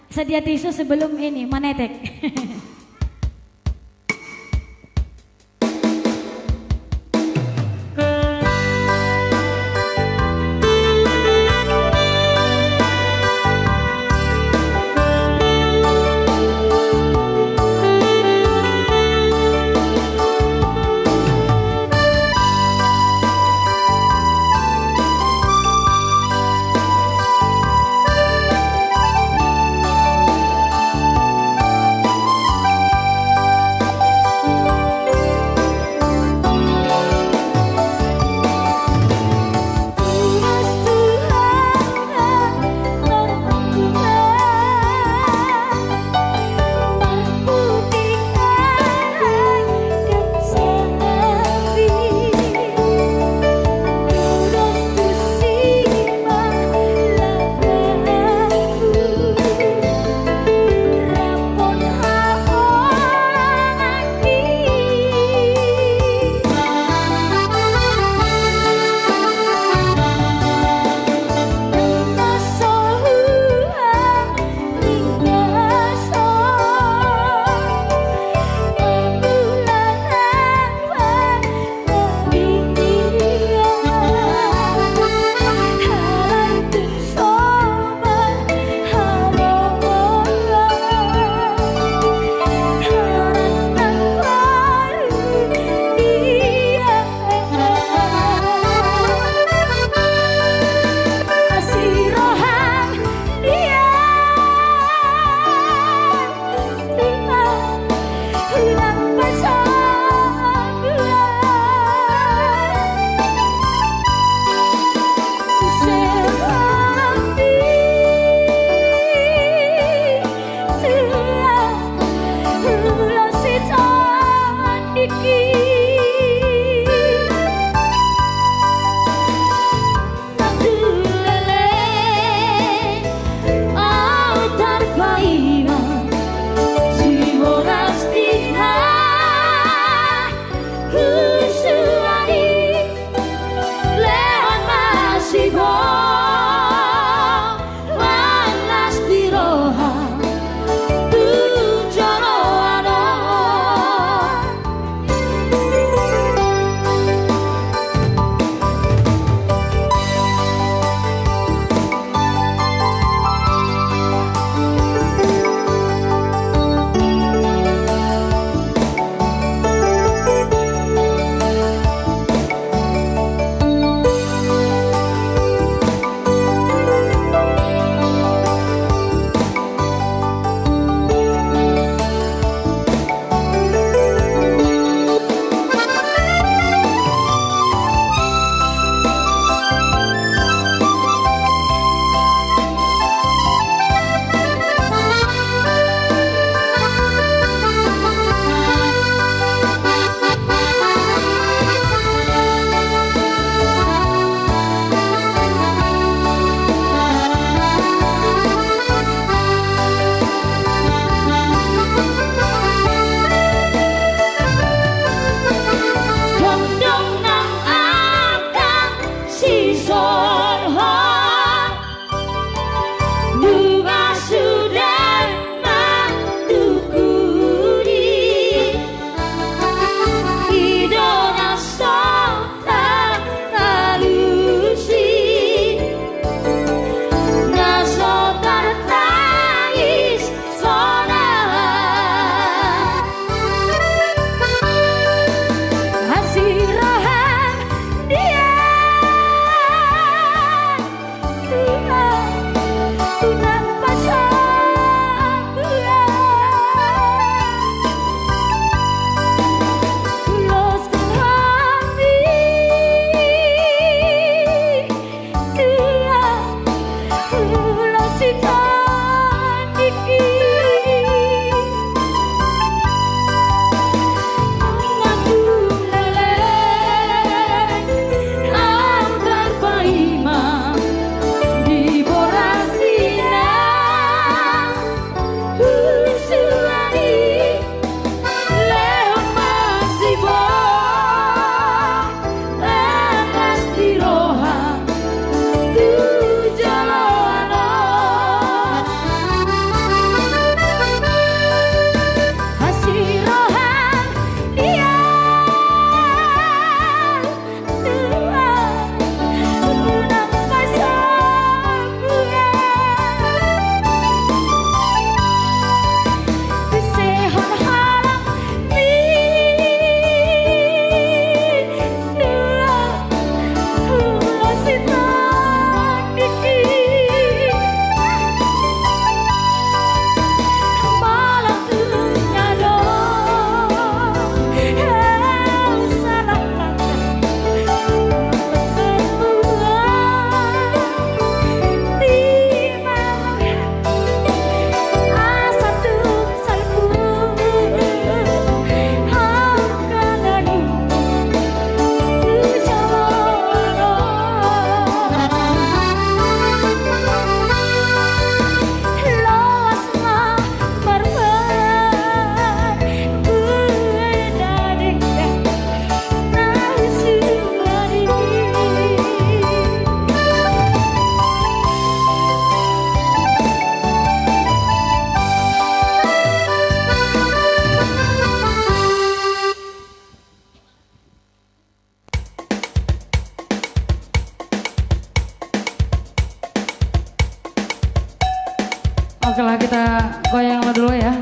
Sadia tisu sebelum ini, manetek. Oke lah, kita goyang dulu ya.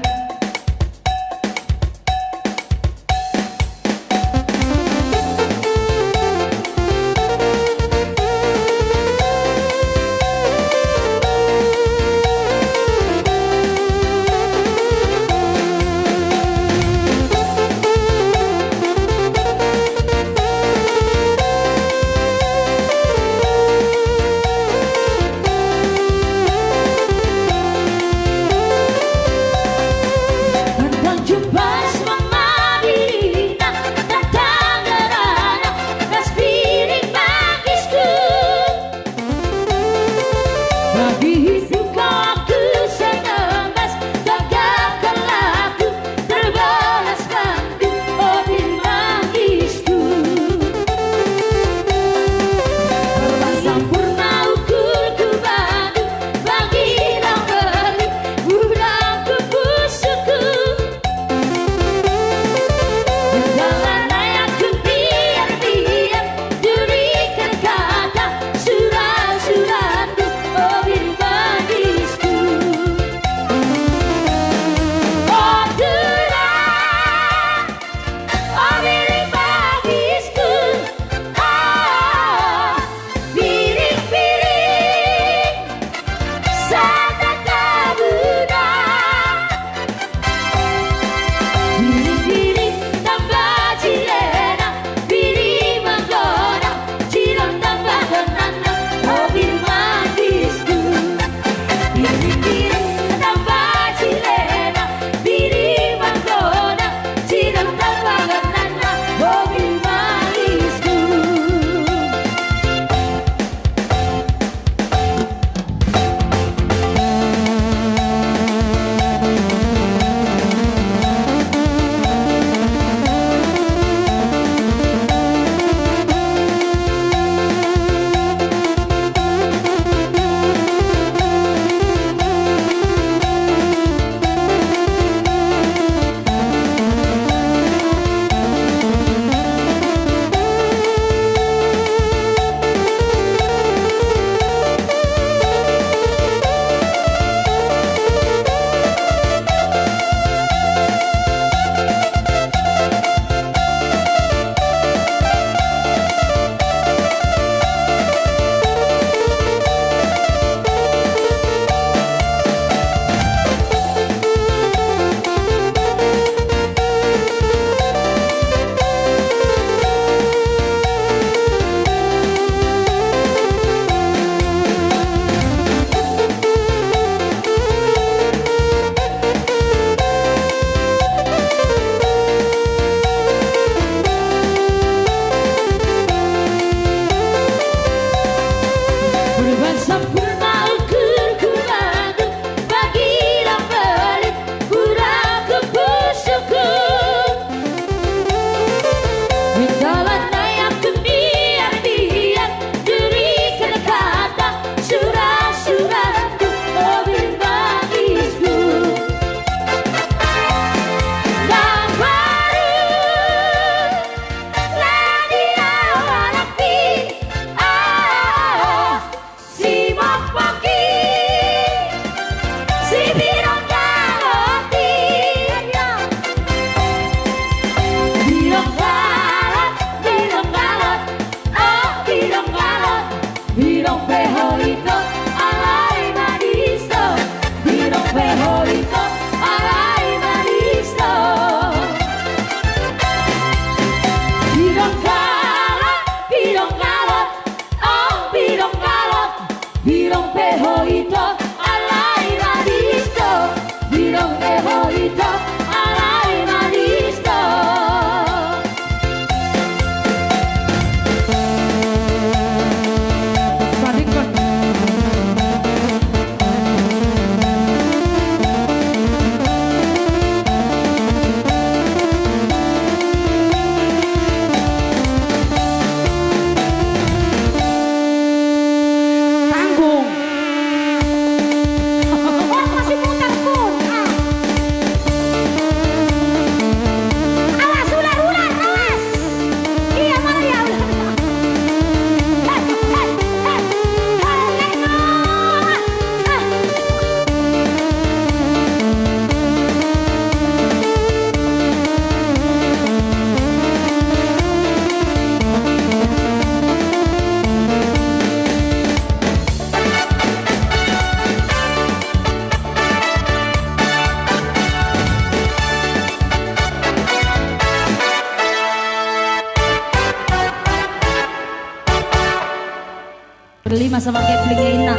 Lima sama kepling ya, Inna.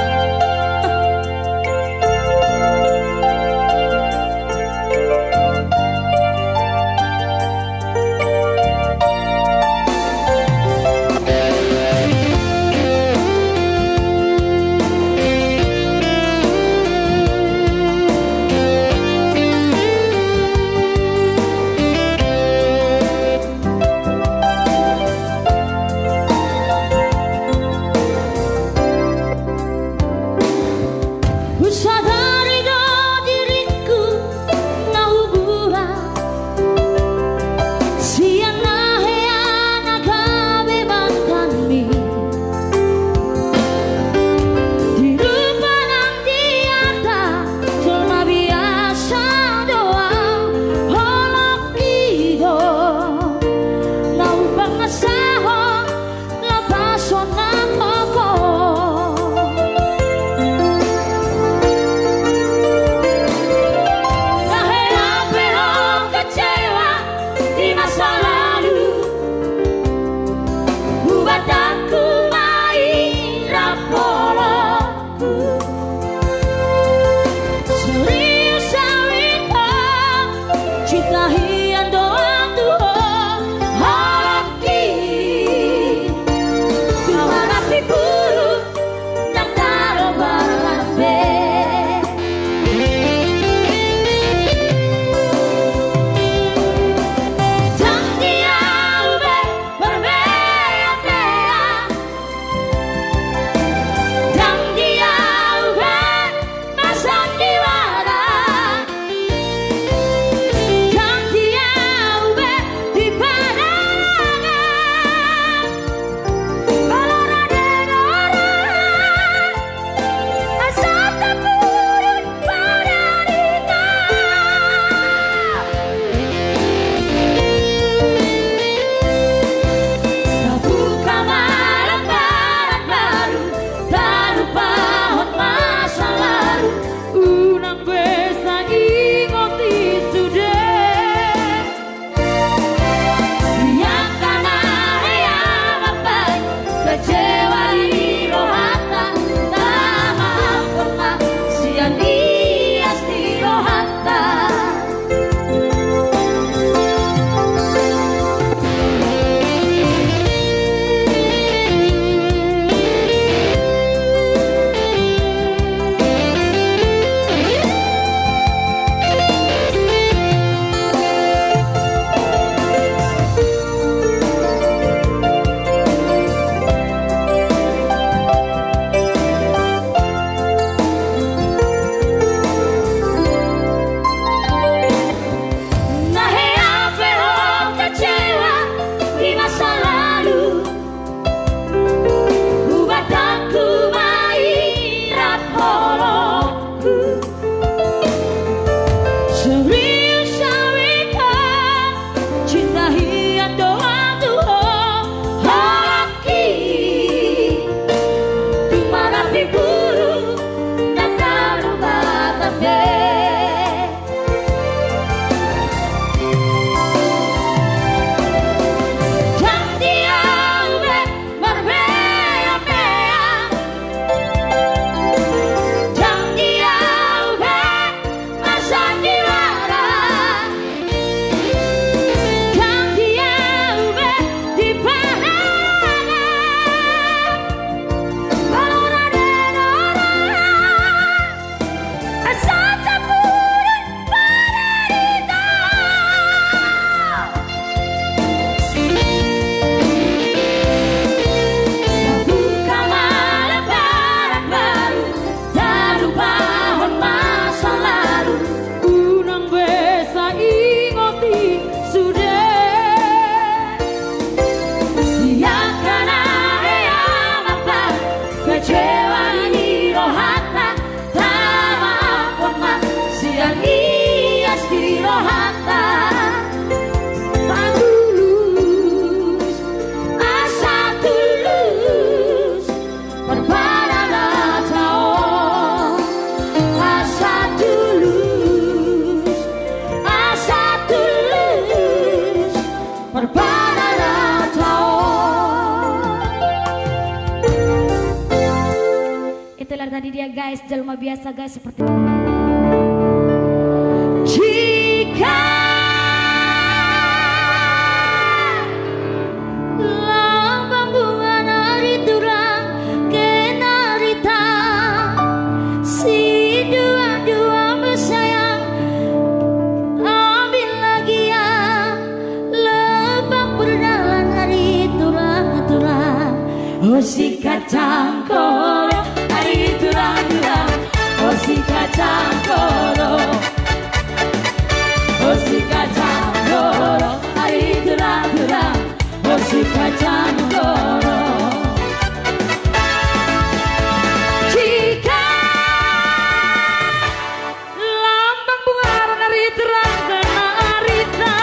Husadari do diringku na hubuat sian na hea na gabe mantanmi. Di rupa nang di arta jolma biasa do au, holongki do na hupangasahon lapason na koko. Na hea pe ho kecewa di masa lalu, hubatangku ma i rap holong. Serius au i ho, cinta hian do au tu ho, holongki. Tung marapi buruk, ndang tarombar be. Ndang di au be marbea-bea. Ndang di au be marsandiwara. Ndang di au be di padalangan. Molo rade do roha, asa tapudun. Tabuka ma lembaran baru, tarupahon masa lalu, unang be sai ingot i sude. Di angka na hea mambahen, kecewa i rohanta, tamaafhon ma sian ias ni rohanta. Na hea pe ho kecewa di masa lalu, hubatangku ma i rap holongku. Serius au i ho, cinta hian do au tu ho, holongki. Tung marapi buruk, ndang tarombar be. Ndang di au be marbea-bea. Ndang di au be marsandiwara. Ndang di au be di padalangan. Molo rade do Telar tadi dia, guys, jelma biasa, guys, seperti jika lambang bunga na riturang kena rita, si dua-dua me sayang, ambil lagi ya. Lebak berdalan ari turang-turang. Ho si kacang koro, ari turang-turang. Ho si kacang koro. Ho si kacang koro, ari turang-turang. Ho si kacang koro. Jika lambang bunga na riturang kena rita,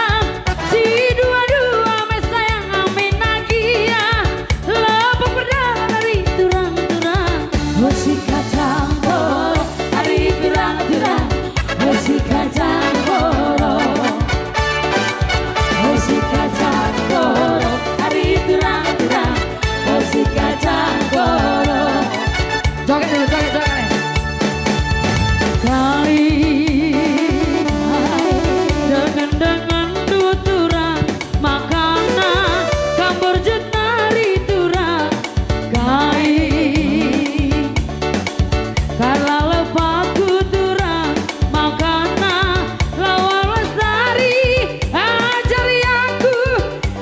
si dua-dua me sayang ambil lagi ya. Lebak berdalan ari turang-turang. Ho si kacang koro, ari turang-turang. Ho si kacang koro. Ho si kacang koro, ari turang-turang. Ho si kacang koro. Joget dulu, joget, joget nih. Kai, dengan-dengan tu turang, makana, kambor jet nari turang. Kai, kala lepak tu turang, makana, lawan lestari, ajari aku,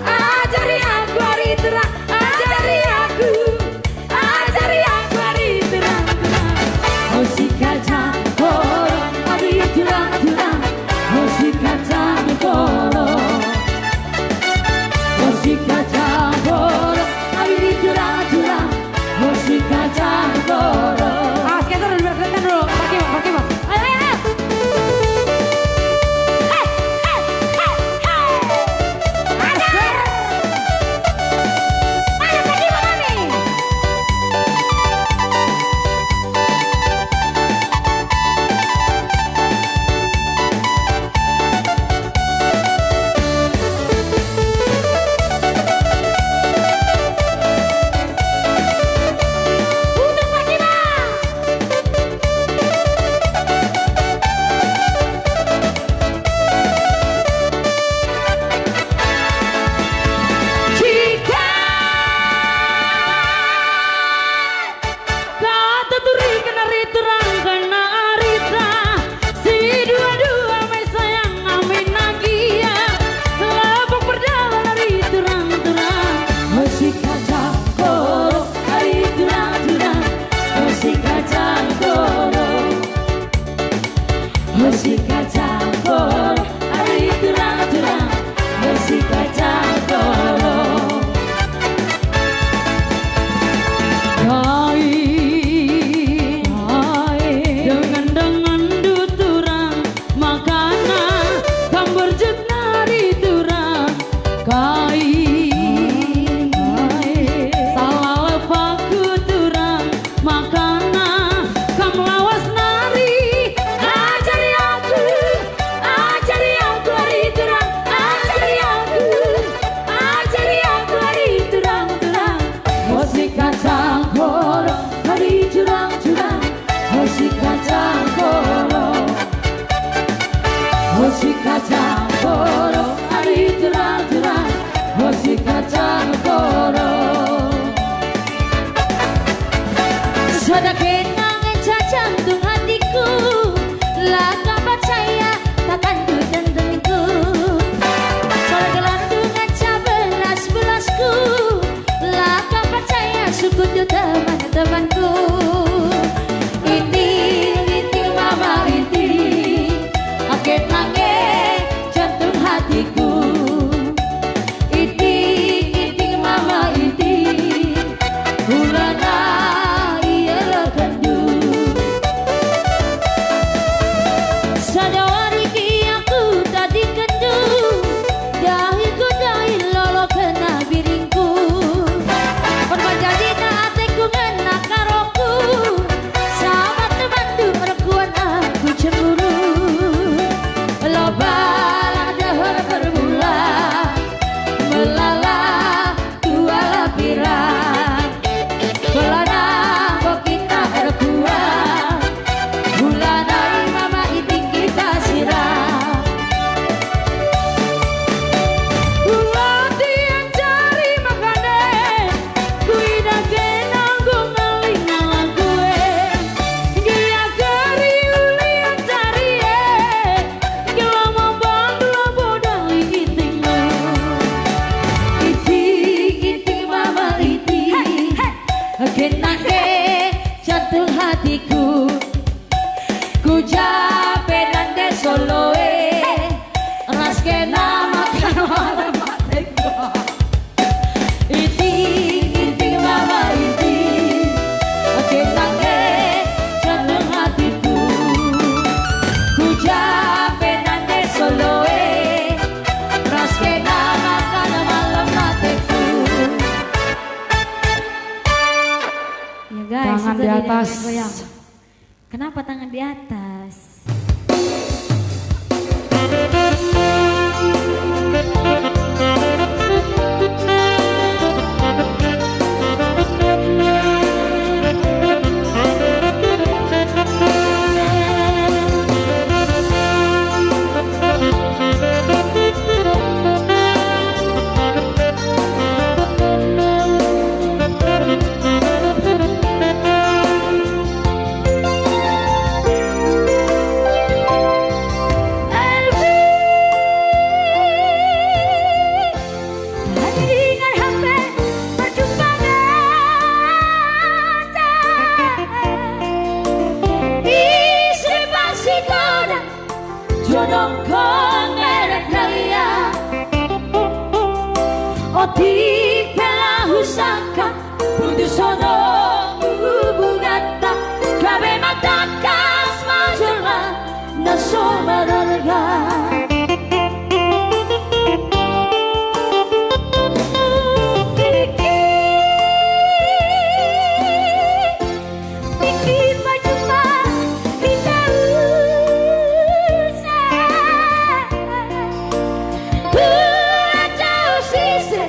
ajari aku, ari turang, ajari aku. Ajari aku ari turang-turang. Ho si kacang koro, ari turang-turang. Ho si kacang koro. Ho si kacang koro, ari turang-turang. Ho si kacang koro. Awas, kita udah dibersihkan dulu. Pakai, Bang, pakai, Bang. Ayo, ayo, ayo. Hei, hei, hei, hei. Ajar. Mana tadi, Bang Ami? Putar lagi, Bang. Jika kata turi kena riturang kena rita, si dua-dua me sayang ambil lagi ya. Lebak berdalan ari turang-turang. Ho si kacang koro, ari turang-turang. Ho si kacang koro. Ho si kacang koro, ari turang-turang. Ho si kacang koro. Kai, dengan-dengan tu turang, makana, kambor jet nari turang. Kai, sala lepak tu turang, makana, kam lawas nari. Ajari aku, ajari aku ari turang, ajari aku, ajari aku ari turang-turang. Ho si kacang koro, ari turang-turang. Ho si kacang koro. Ho si kacang koro, ari turang-turang. Ho si kacang koro. Sada kenang ngenca jantung hatiku, la kam percaya, takkan ku tendang itu. Sada gelandung ngenca belas-belasku, la kam percaya, sungkun tu teman-temanku. Iting, iting, mama iting, angke nange jantung hatiku. Iting, iting, mama iting, hulana ia lokendu. Sada wari ki aku tadi kendu, dahi ku dahi lolo kena biringku. Parmanjajina ateku ngena karoku, Kena ke jantung hatiku. Ku jape nande soloe. Ras kena makan malam mateku. Iting, iting, mama iting. Kena ke jantung hatiku. Ku jape nande soloe. Ras kena makan malam mateku. Ya, guys, tangan itu di dia atas. Goyang. Kenapa tangan di atas? Jonongkon merek na ia. Otik pe laho sangkap putus songon hubunganta. Gabe ma tangkas ma jolma na so mararga. Tingki ma jumpa hita use. Tulang jauh sise.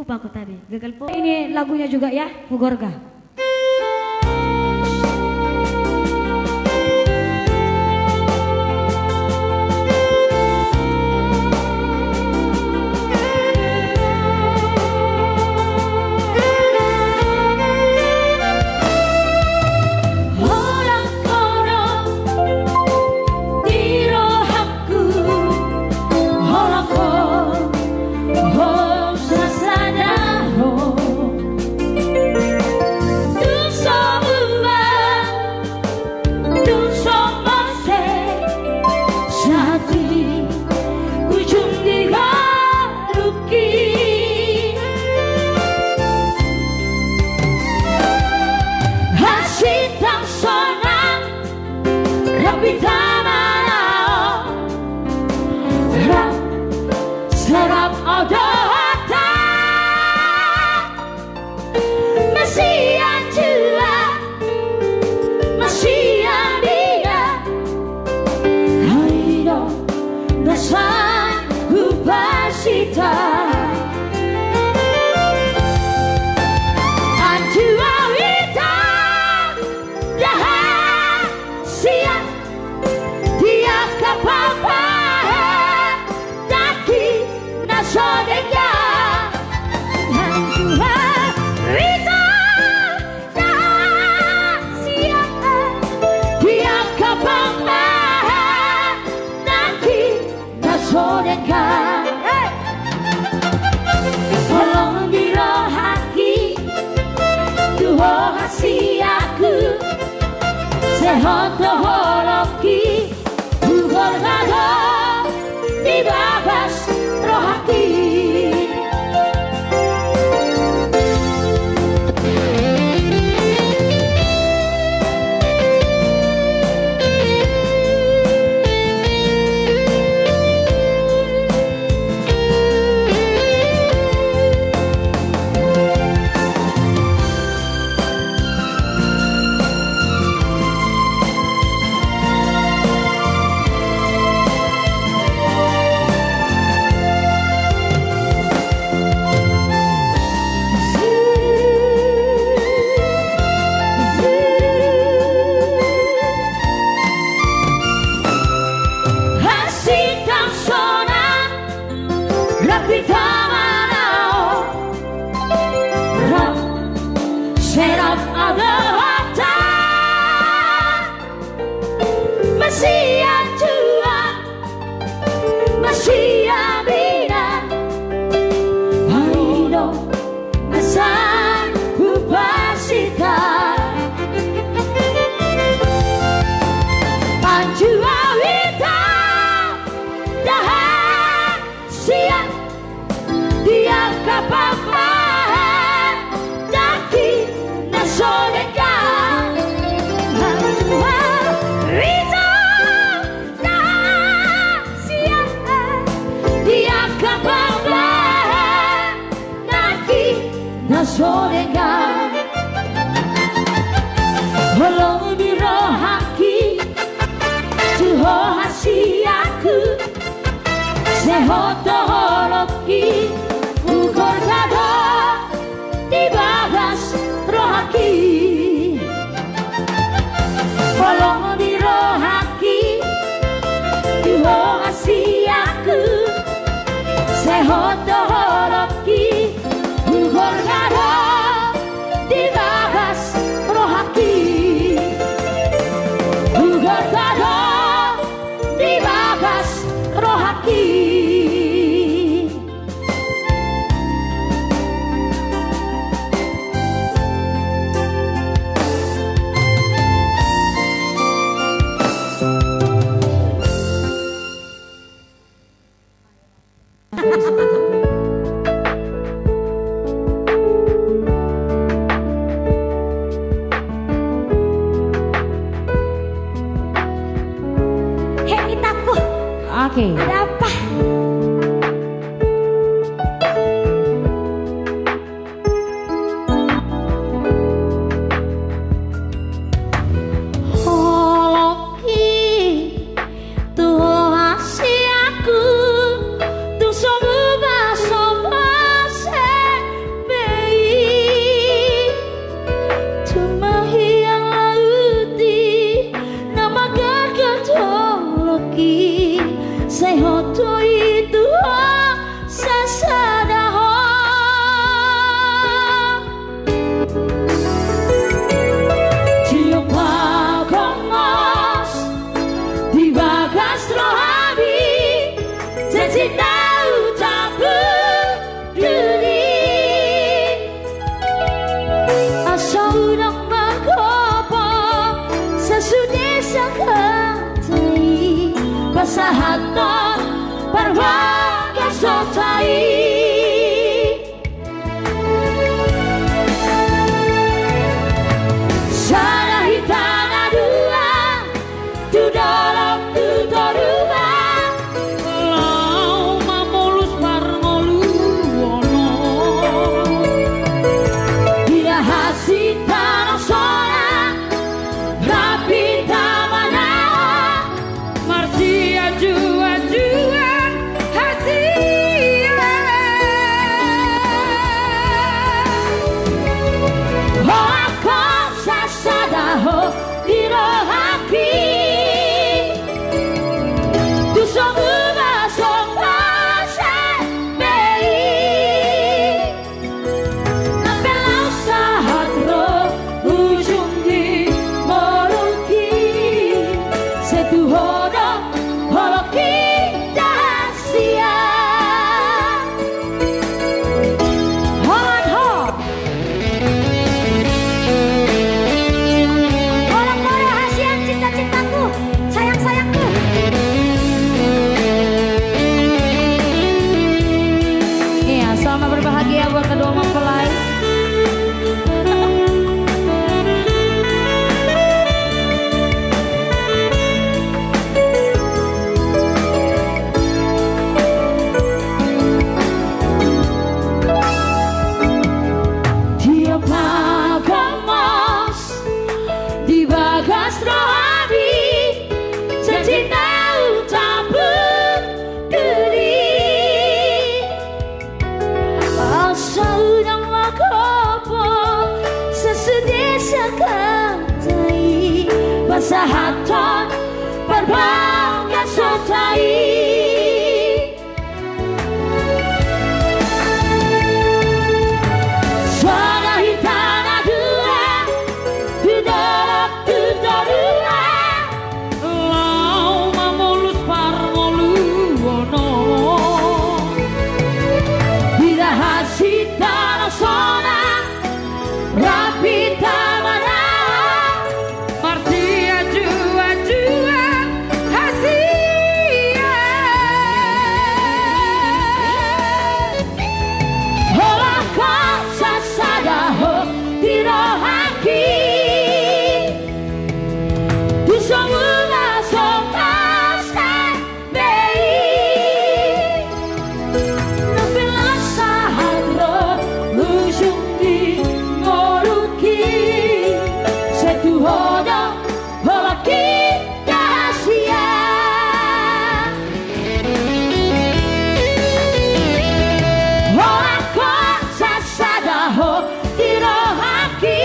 Paku tadi gagal po. Ini lagunya juga ya, Hugorga. Holan ho do di rohangku, holan ho, ho sasada ho. Tung so muba, tung so mose, sahat di ujung ni godangki. Hasintang sonang, rap hita manaon, rap serap au dohot. Masian tua, masian bina, ai do na saut hupas hita. Antua hita ndang sian di angka pambahen nangkin na so denggan. Antua hita ndang sian di angka pambahen nangkin na so denggan. Holong ni rohangki tu ho hasianku, sehot do holongki, hugorga do di bagas rohangki. Hasintang sonang, rap hita manaon, rap serap au dohot. Masian tua, masian bina, ai do na saut hupas hita. Antua hita ndang sian di angka pambahen nangkin na so denggan. Antua hita ndang sian di angka pambahen nangkin na so denggan. Holong ni rohangki tu ho hasianku, sehot do holongki, hugorga do di bagas rohangki. Holong ni rohangki tu ho hasianku, sehot do holongki, hugorga do di bagas rohangki. Hugorga do di bagas rohangki. Hei, itaku. Oke. Ada apa? Holongki tu ho hasianku, tung so muba so mose, pasahathon parbagason ta i. Sada hita na dua, tu dolok tu toruan, laho mamolus parngoluon on. Di rahasia tano sona, rap hita manaon, marsianjuanjuan hasian. Holan ho sasada ho di rohangki, tu so muba so pasa be i. Nang pe laos sahat ro ujung ni ngolungki, sai tu ho do holongki rahasia. Holan ho. Holan ho rahasia cinta-cintaku. Sayang-sayangku. Iya, selamat berbahagia buat kedua mempelai. Tiap pagomos di bagas rohami, janji na utampuk diri. Asa unang laho po, sasude sahata i, pasahathon parbagason ta i. Sada hita na dua, tu dolok tu toruan, laho mamolus parngoluon on. Di rahasia tano sona, rap hita manaon, marsianjuanjuan hasian. Holan ho sasada ho di rohangki, tu so muba so pasa be i. Nang pe laos sahat ro ujung ni ngolungki, sai tu ho do holongki rahasia. Holan ho sasada ho di rohangki,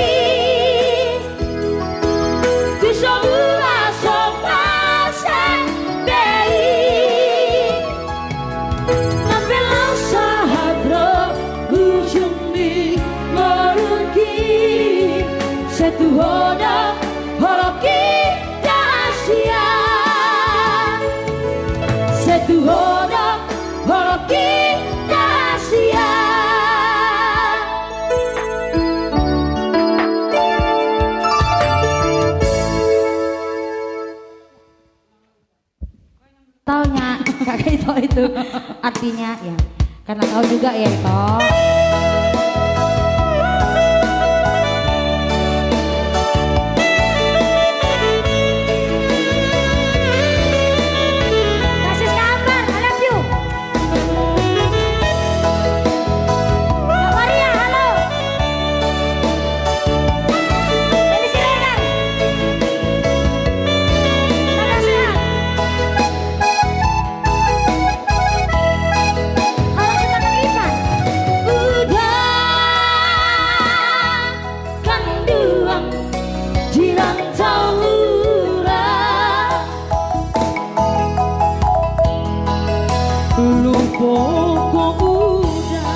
tu so muba so pasa be i. Nang pe laos sahat ro ujung ni ngolungki, sai tu ho do holongki rahasia. Sai tu ho do holongki rahasia. Taunya, kagak tahu itu artinya ya. Karena tahu juga ya itu. Kasih kabar, I love you. Maria, halo. Ini si Regar. Terima kasih ya. Halo, kita ke Ivan. Udah kanduang di rantau murah. Lupo ho uda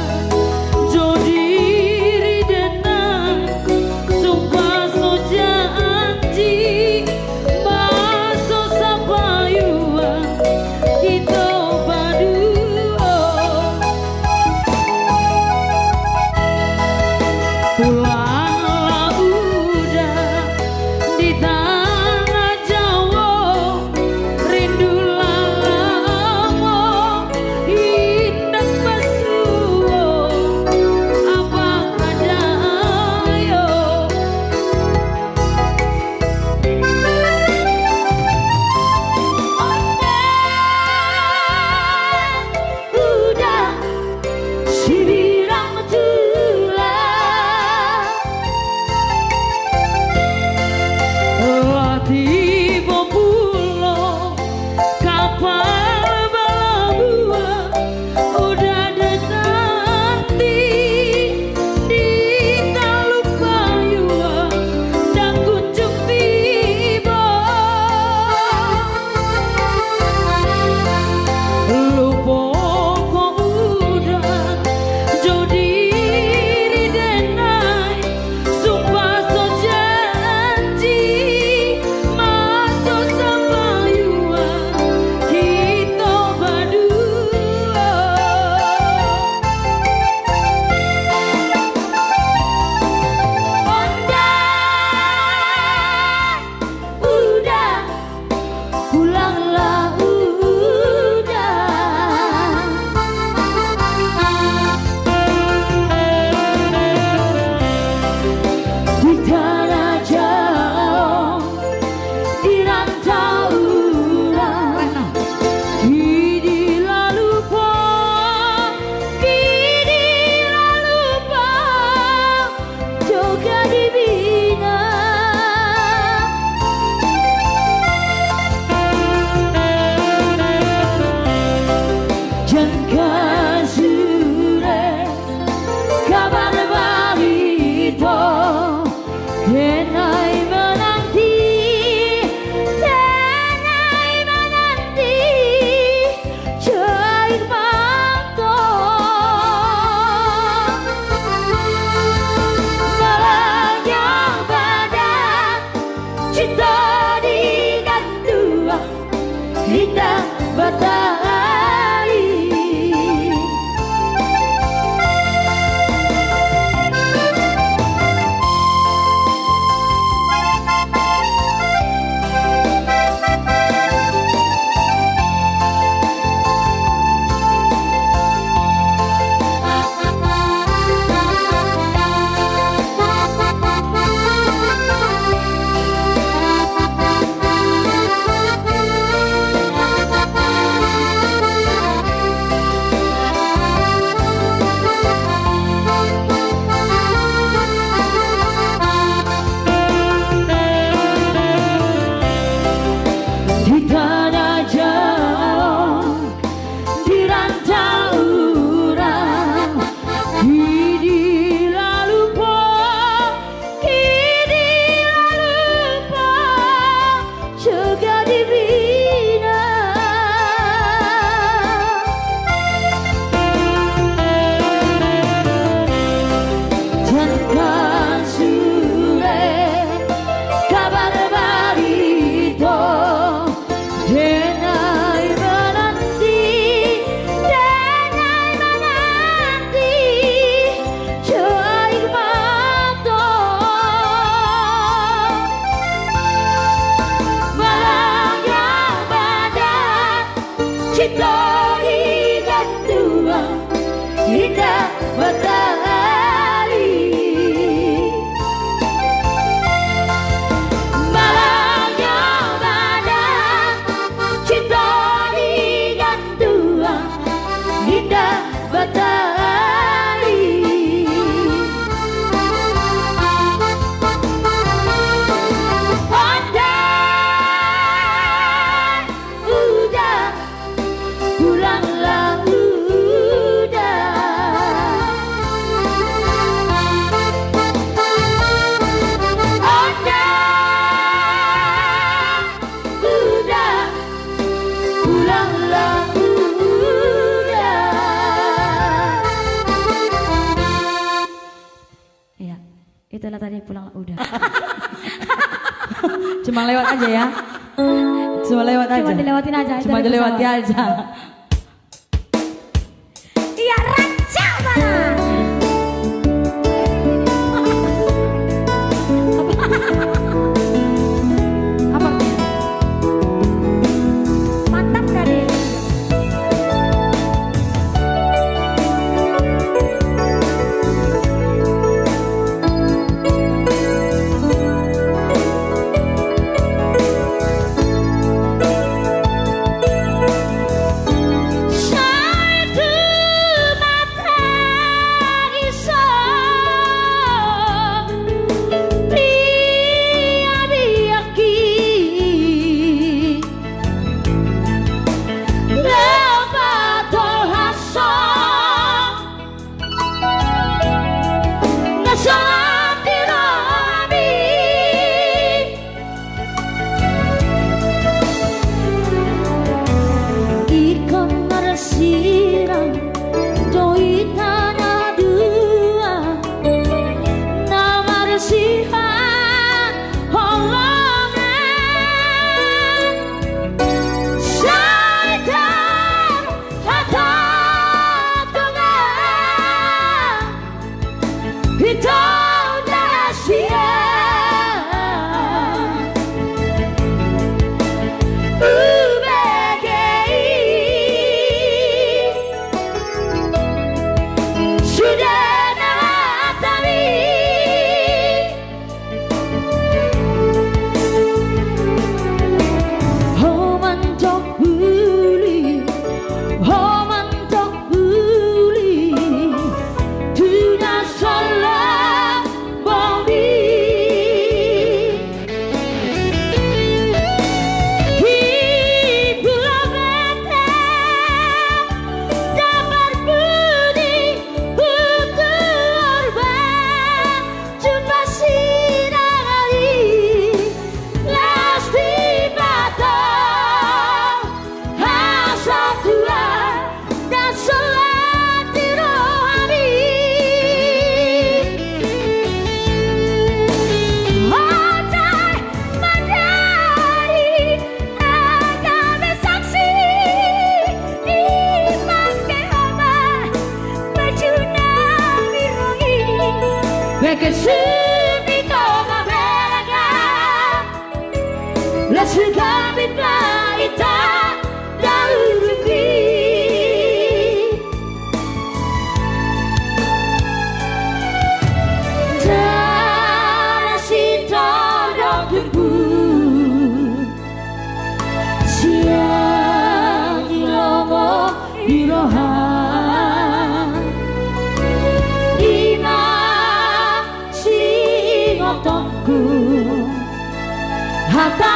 jo diri denang, sumpah so janji, ba so sapayuan hita paduo. Pulanglah uda di tanah Jawa, rindulah Inda Batali. Di tanah Jawa, di rantau urang, di, di lalupo, di, di lalupo, jaga dirina. Jangka sure kabar barito, denai menanti, denai menanti, jai mato. Malangga badan, cinta di ganduang, inda Batali. Malangga badan, cinta di ganduang, inda Batali. Onda uda, pulanglah uda. Onda uda, pulanglah uda. Iya, itulah tadi pulanglah uda. Cuma lewat aja ya. Cuma lewat aja. Cuma dilewatin aja, itu. Cuma dilewati aja. Iya, rancak mana? Apa? Mantap kali.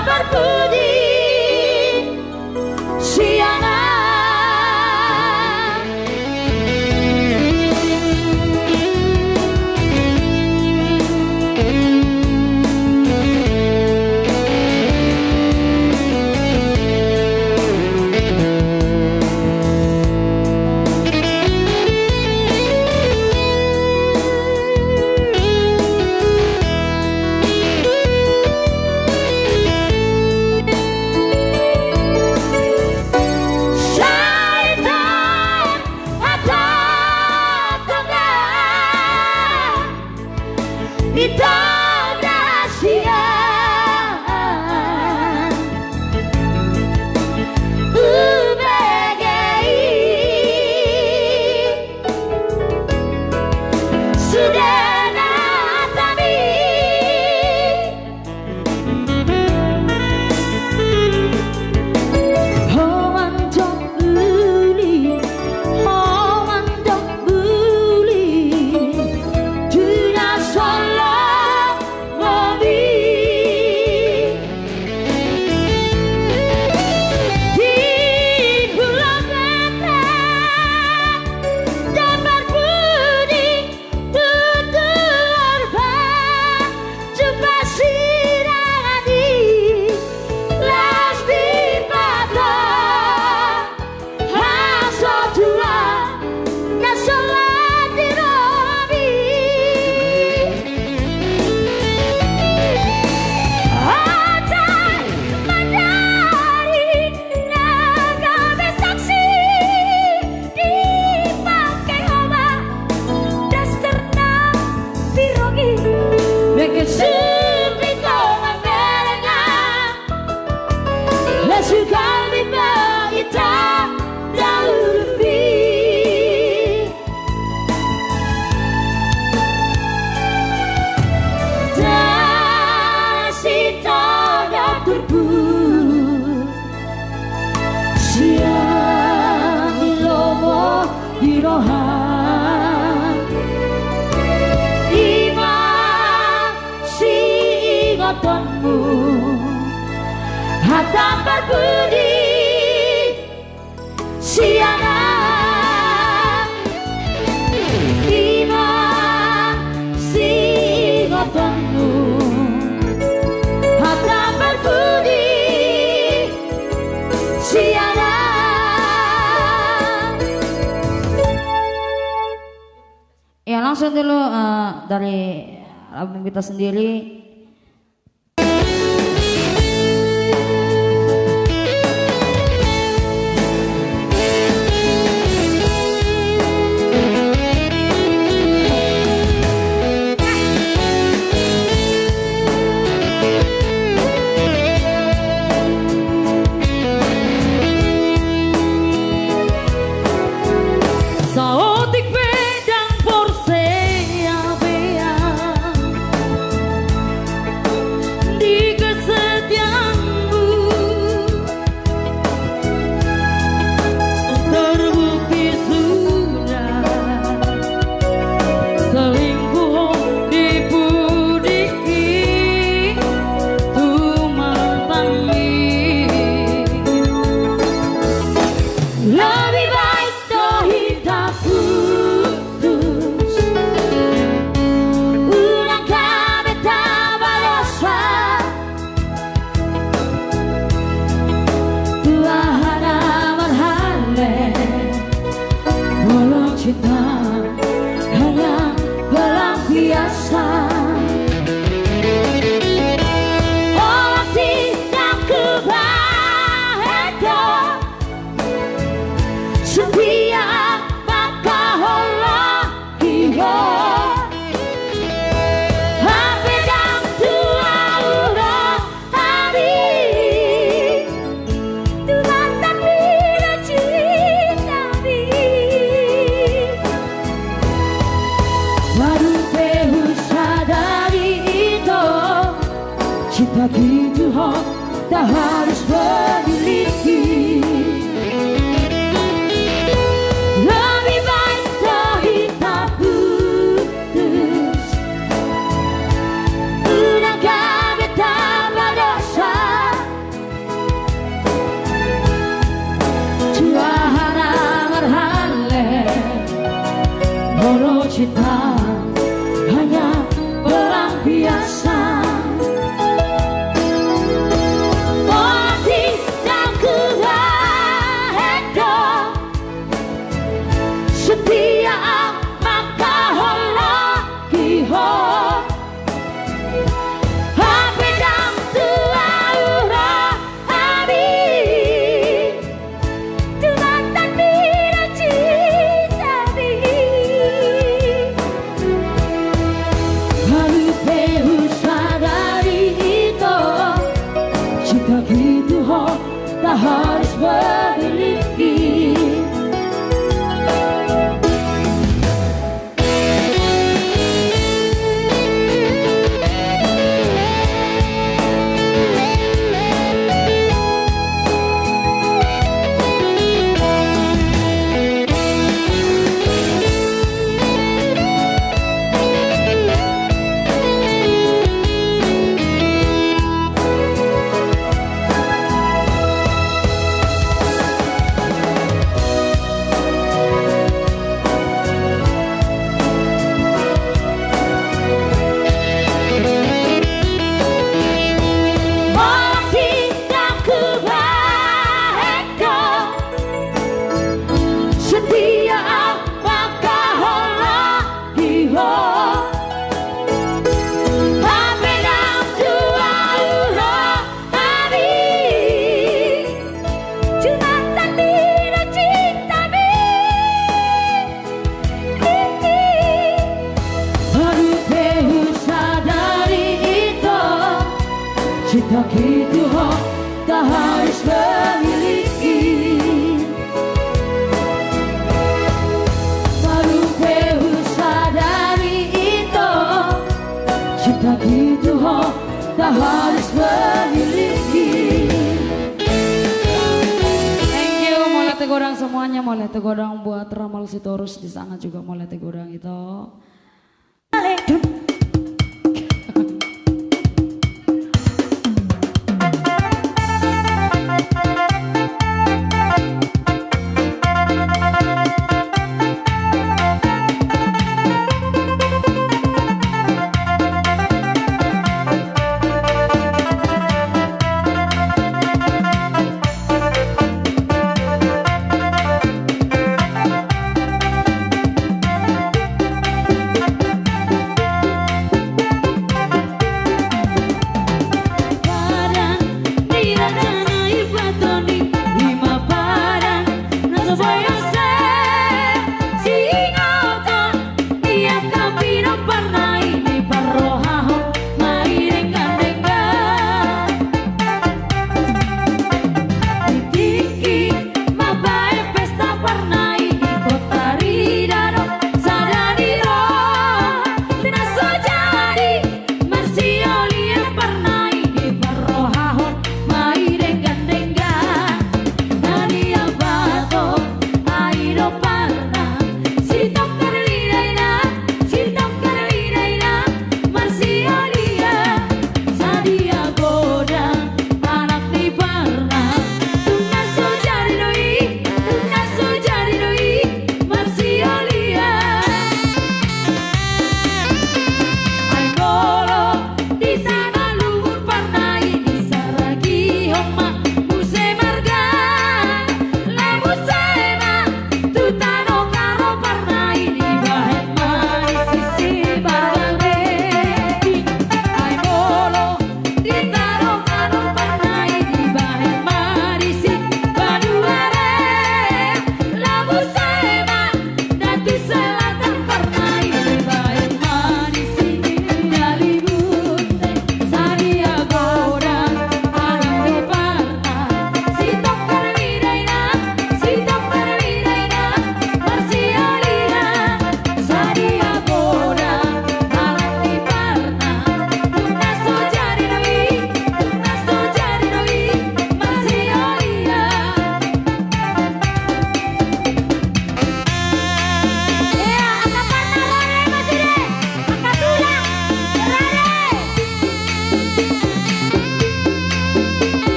Parpudi sian ahu. Sai taon hata tongga di tongga sian ubege i. Sude na tami. Ho mandok uli, ho mandok uli, tu na solo mobi. Di pulo Bete, Damar Budi, tutu lorba, jumpa sirang adi, las di pato. Hasotua na solat di robi. Ajar mandari na gabe saksi di pangke homa das terna pirogi. Meke supi koma berengan. Las ugal di bagita daurpi. Dasi tanda turpu sian lomo di roha. Ima siingotonmu hata parpudi sian ahu. Ima siingotonmu hata parpudi sian ahu. Ya, langsung dulu, eh, dari album kita sendiri. Saotik pe ndang porsea beha di kesetiaanmu. Terbukti sudah selingkuh di pudi i tu mantanmi. Lebih baik do hita putus, unang gabe taba dosa. Tuhan amat hale, walau cinta hanya pelampiasan. Olat tindak kebaheto setia maka hola iho. Hape dang tuau ro hami tu mantan ni na cinta mi. Baru pe husadari ito, cinta gitu ho tak harus memiliki. Lebih baik do hita putus, unang gabe taba dosa. Hanya perang biasa. Mati dan kuahedo. Setia mangkahol laki ho. Hape dang tuau roha. Hami, Tuhan, tak pina cinta mi. Hami pe husadari ito, cinta ki tu ho, tak harus memiliki. Mati dan kuahedo. Setia mangkahol laki ho. Hape dang tuau roha. Hami, Tuhan, tak pina cinta mi. Hami pe husadari ito, cinta ki tu ho, tak harus memiliki. Hami pe husadari ito, cinta ki tu ho, tak harus memiliki. Thank you, mauliate godang semuanya, mauliate godang buat Ramal Sitorus di sana juga, mauliate godang ito.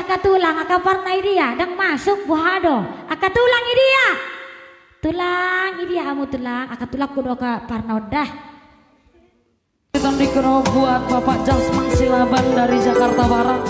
Angka tulang, angka parna i dia, ndang masuk, boha do? Angka tulang i dia. Tulang i dia hamu tulang, angka tulangku do angka parna on da. Tandingkon buat Bapak Jasmang Silaban dari Jakarta Barat.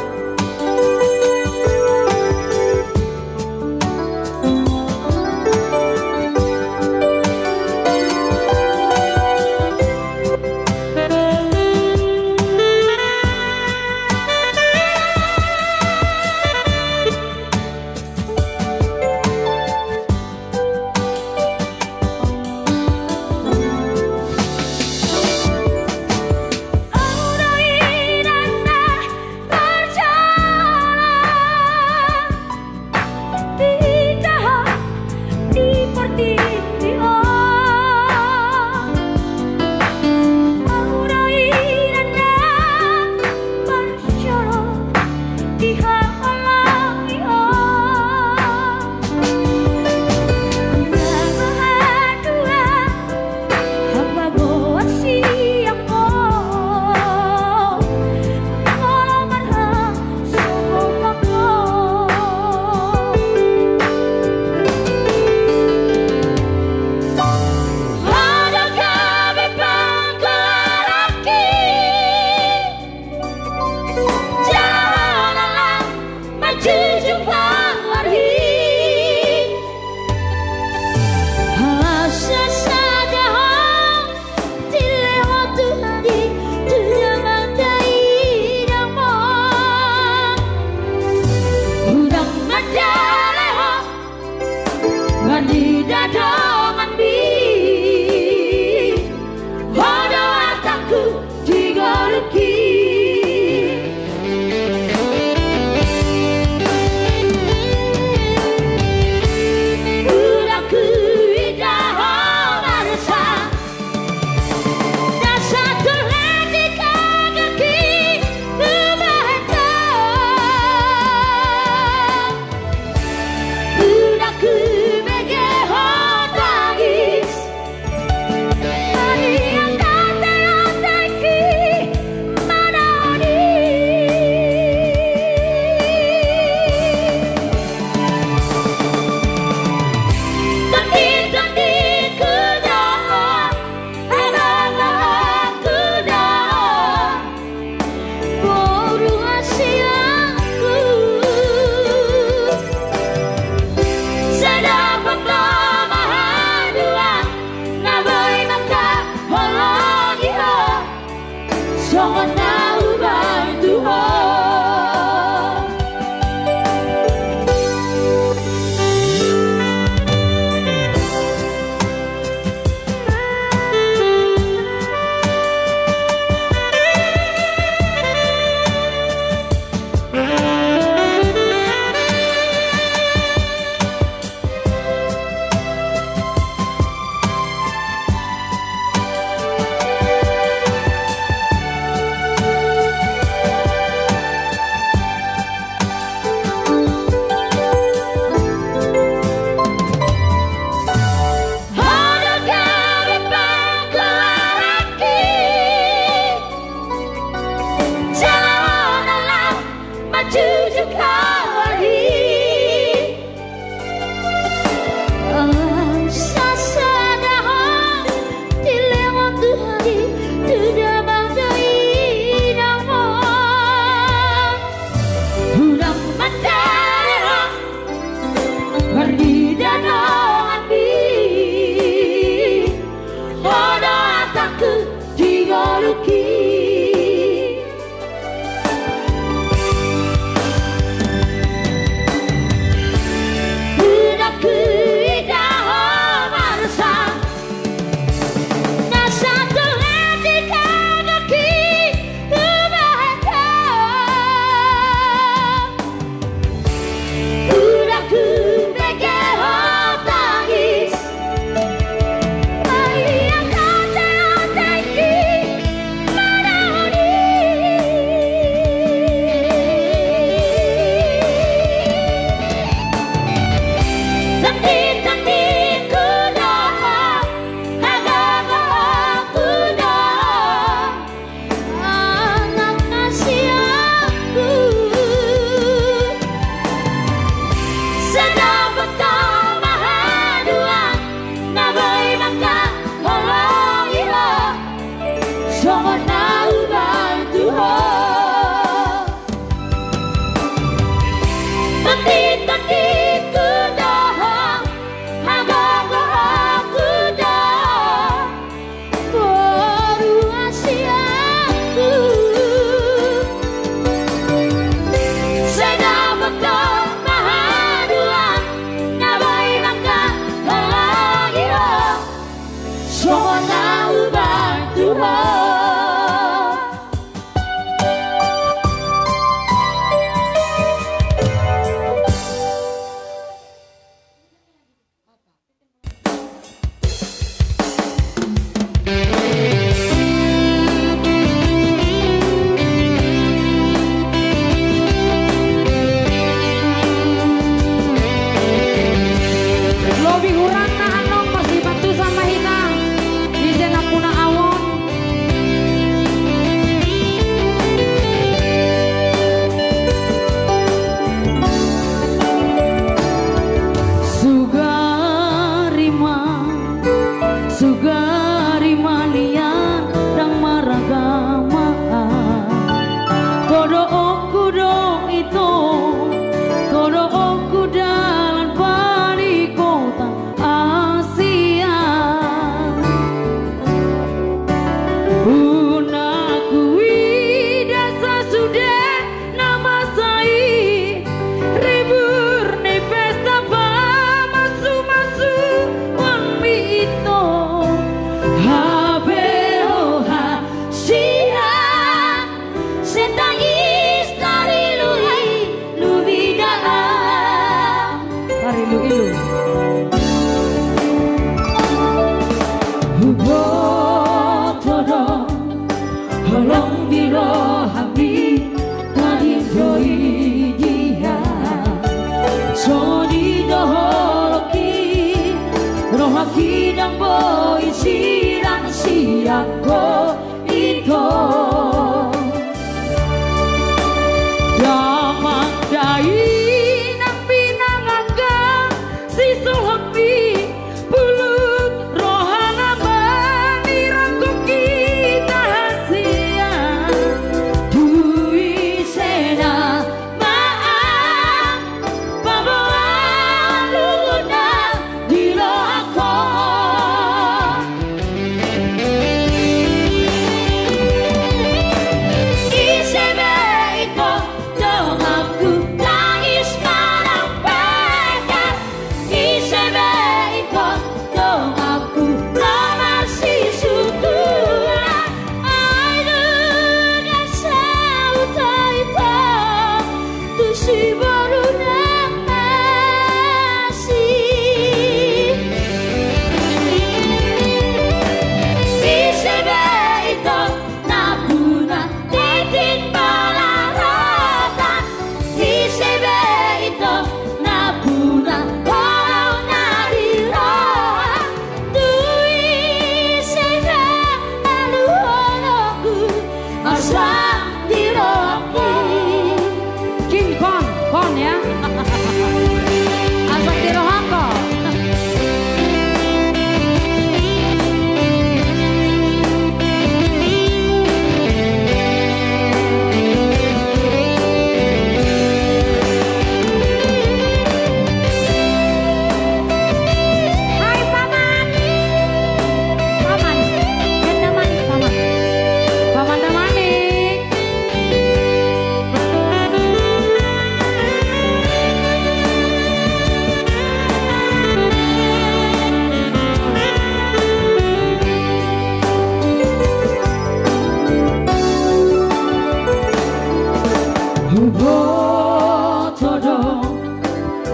Huboto do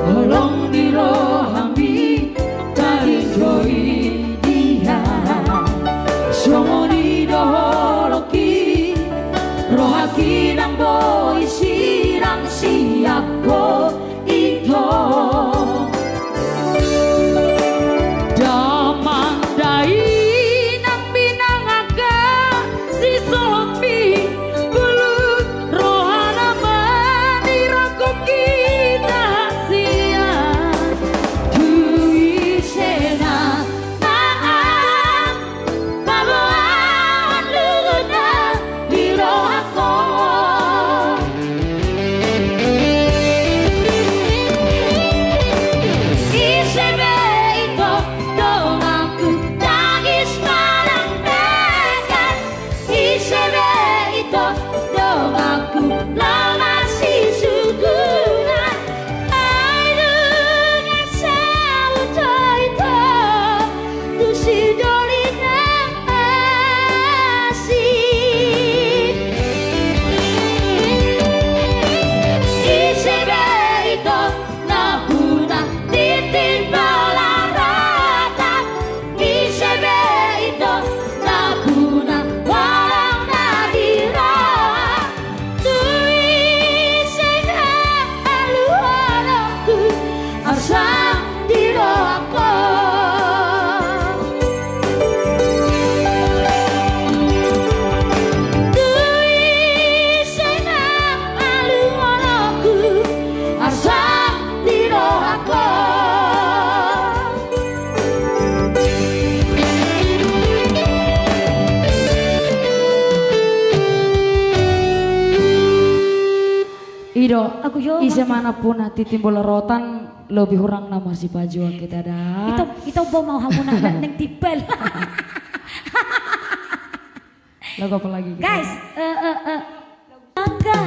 holong ni rohami, taringgoi dia. Songon i do holongki, rohaki nang boi sirang siap ho ito. Damang dainang, pinangaga sisolop ni bulung, rohana manirangkup hita sian tu ise na maaf. Paboahon lunguna di rohangku. Ise be ito donganku, tangis manang denggan. Ise be ito donganku, lomo sisungkungan. Ai dung saut ho ito tu si doli na asing. Ise be ito na huna tintin balarata. Ise be ito na huna holong na di roha. Tu ise na aluhononku, arsang di rohangku. Tu ise na aluhononku, arsang di rohangku. I do, ise ma na huna tintin balarata, lobi hurang na marsipajuang hita da. Ito, ito bo mau hamuna neng timpel. Lagu apa lagi kita? Guys, eh, eh, eh. Angga.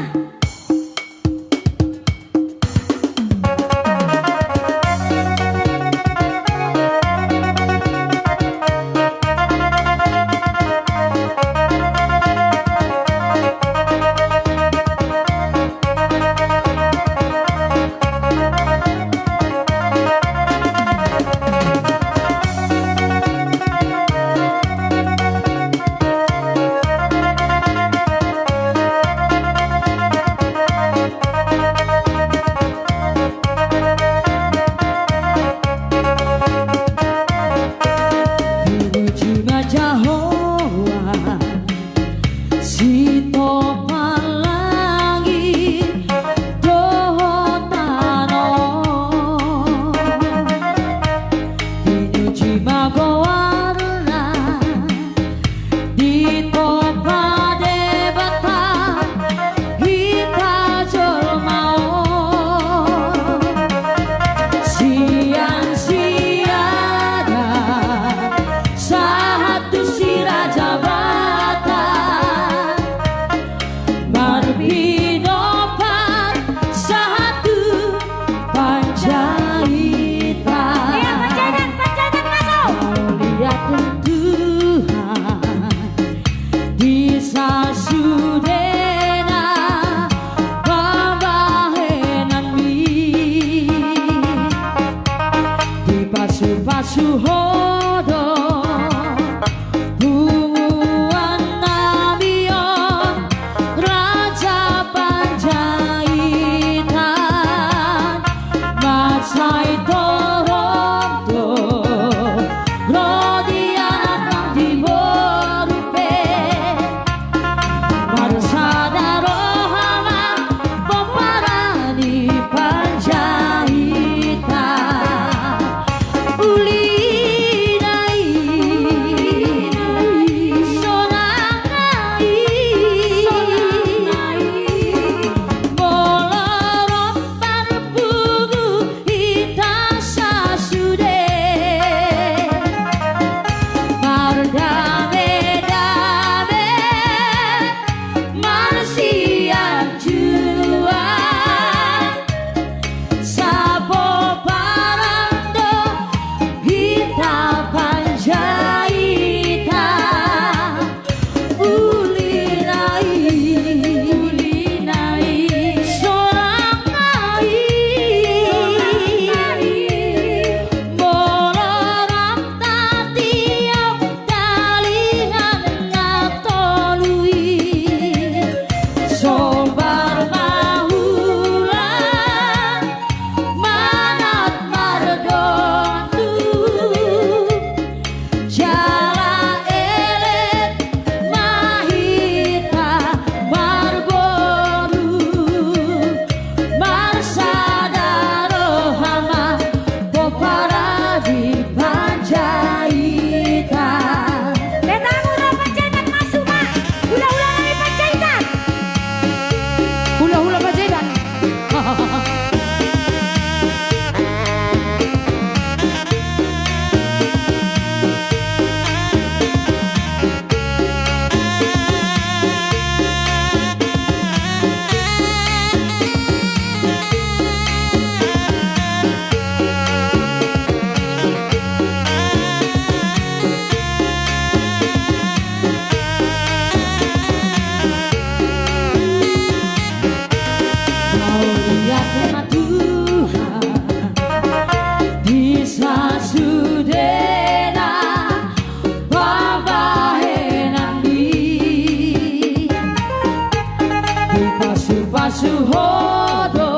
Suhodo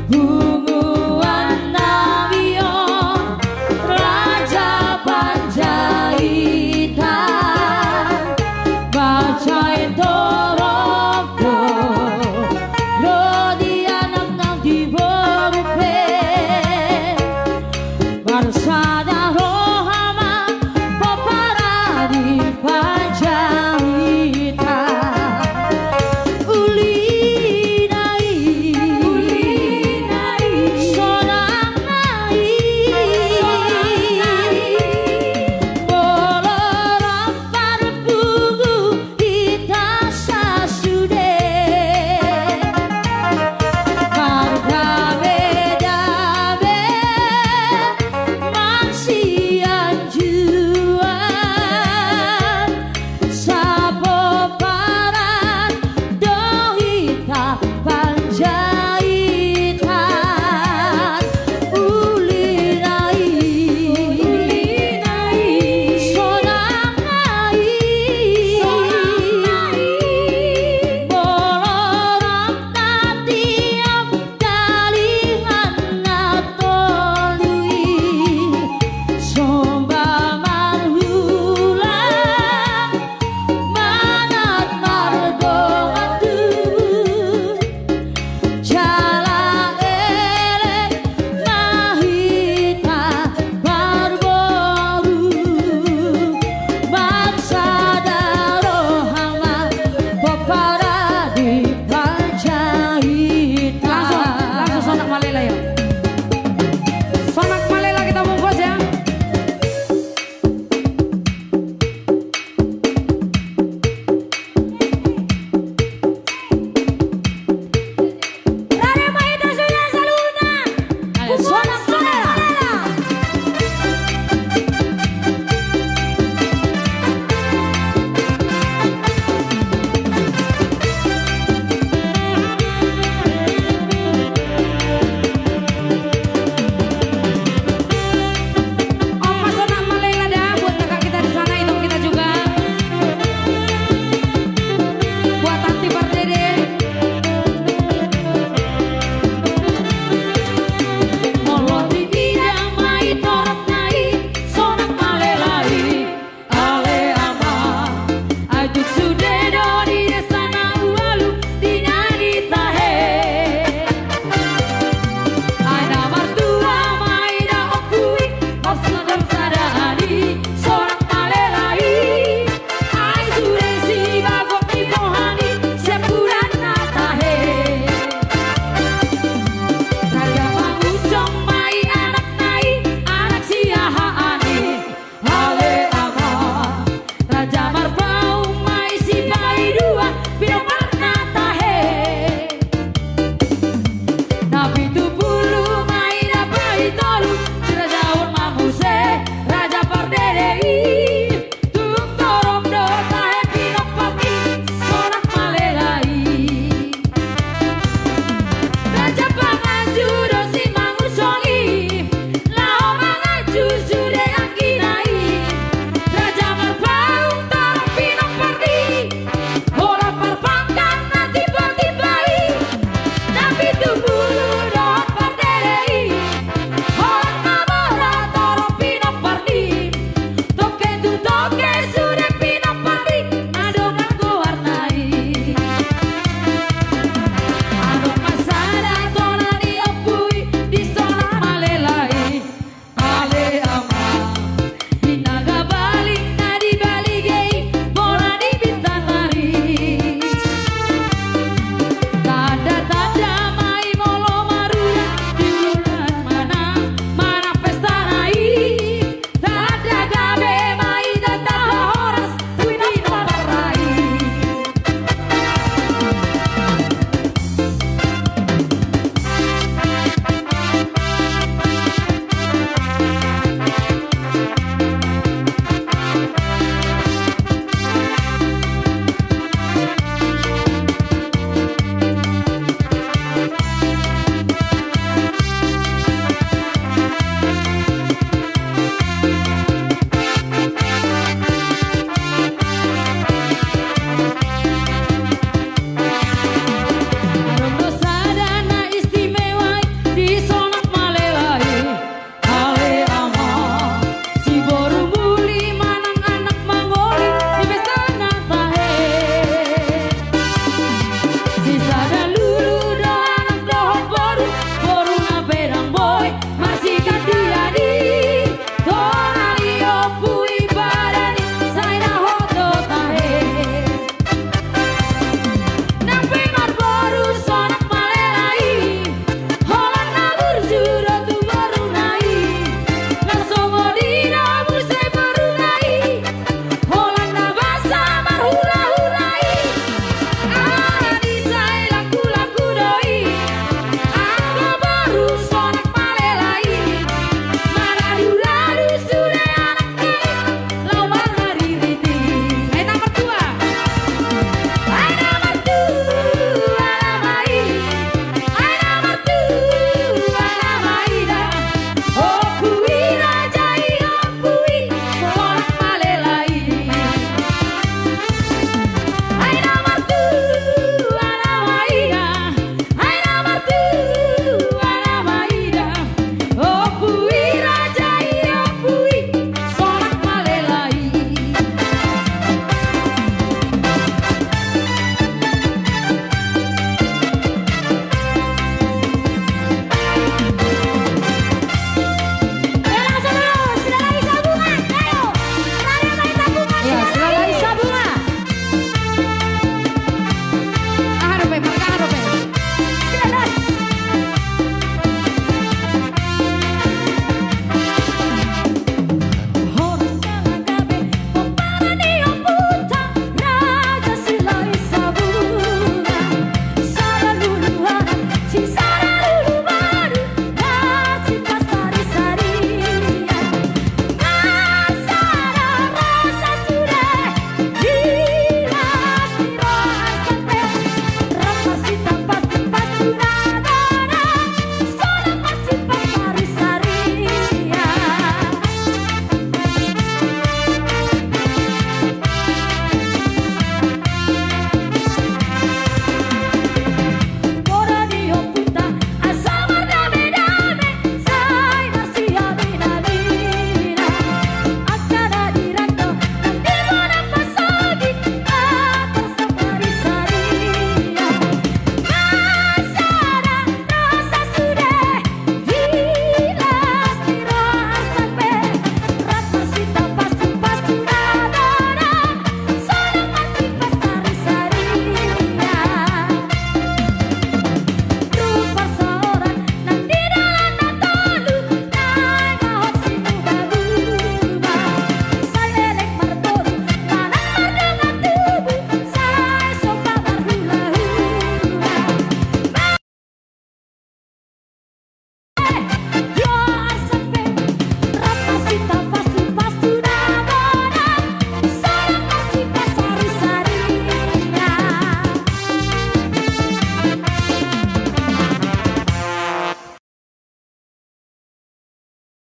punguan nami on, Raja Panjaitan, bacaen torop do, ro di anak nang di boru pe. Marsada roha ma pomparan ni Panjaitan. Uli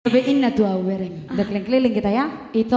Be inna tu au bereng. Udah keliling-keliling kita ya. Ito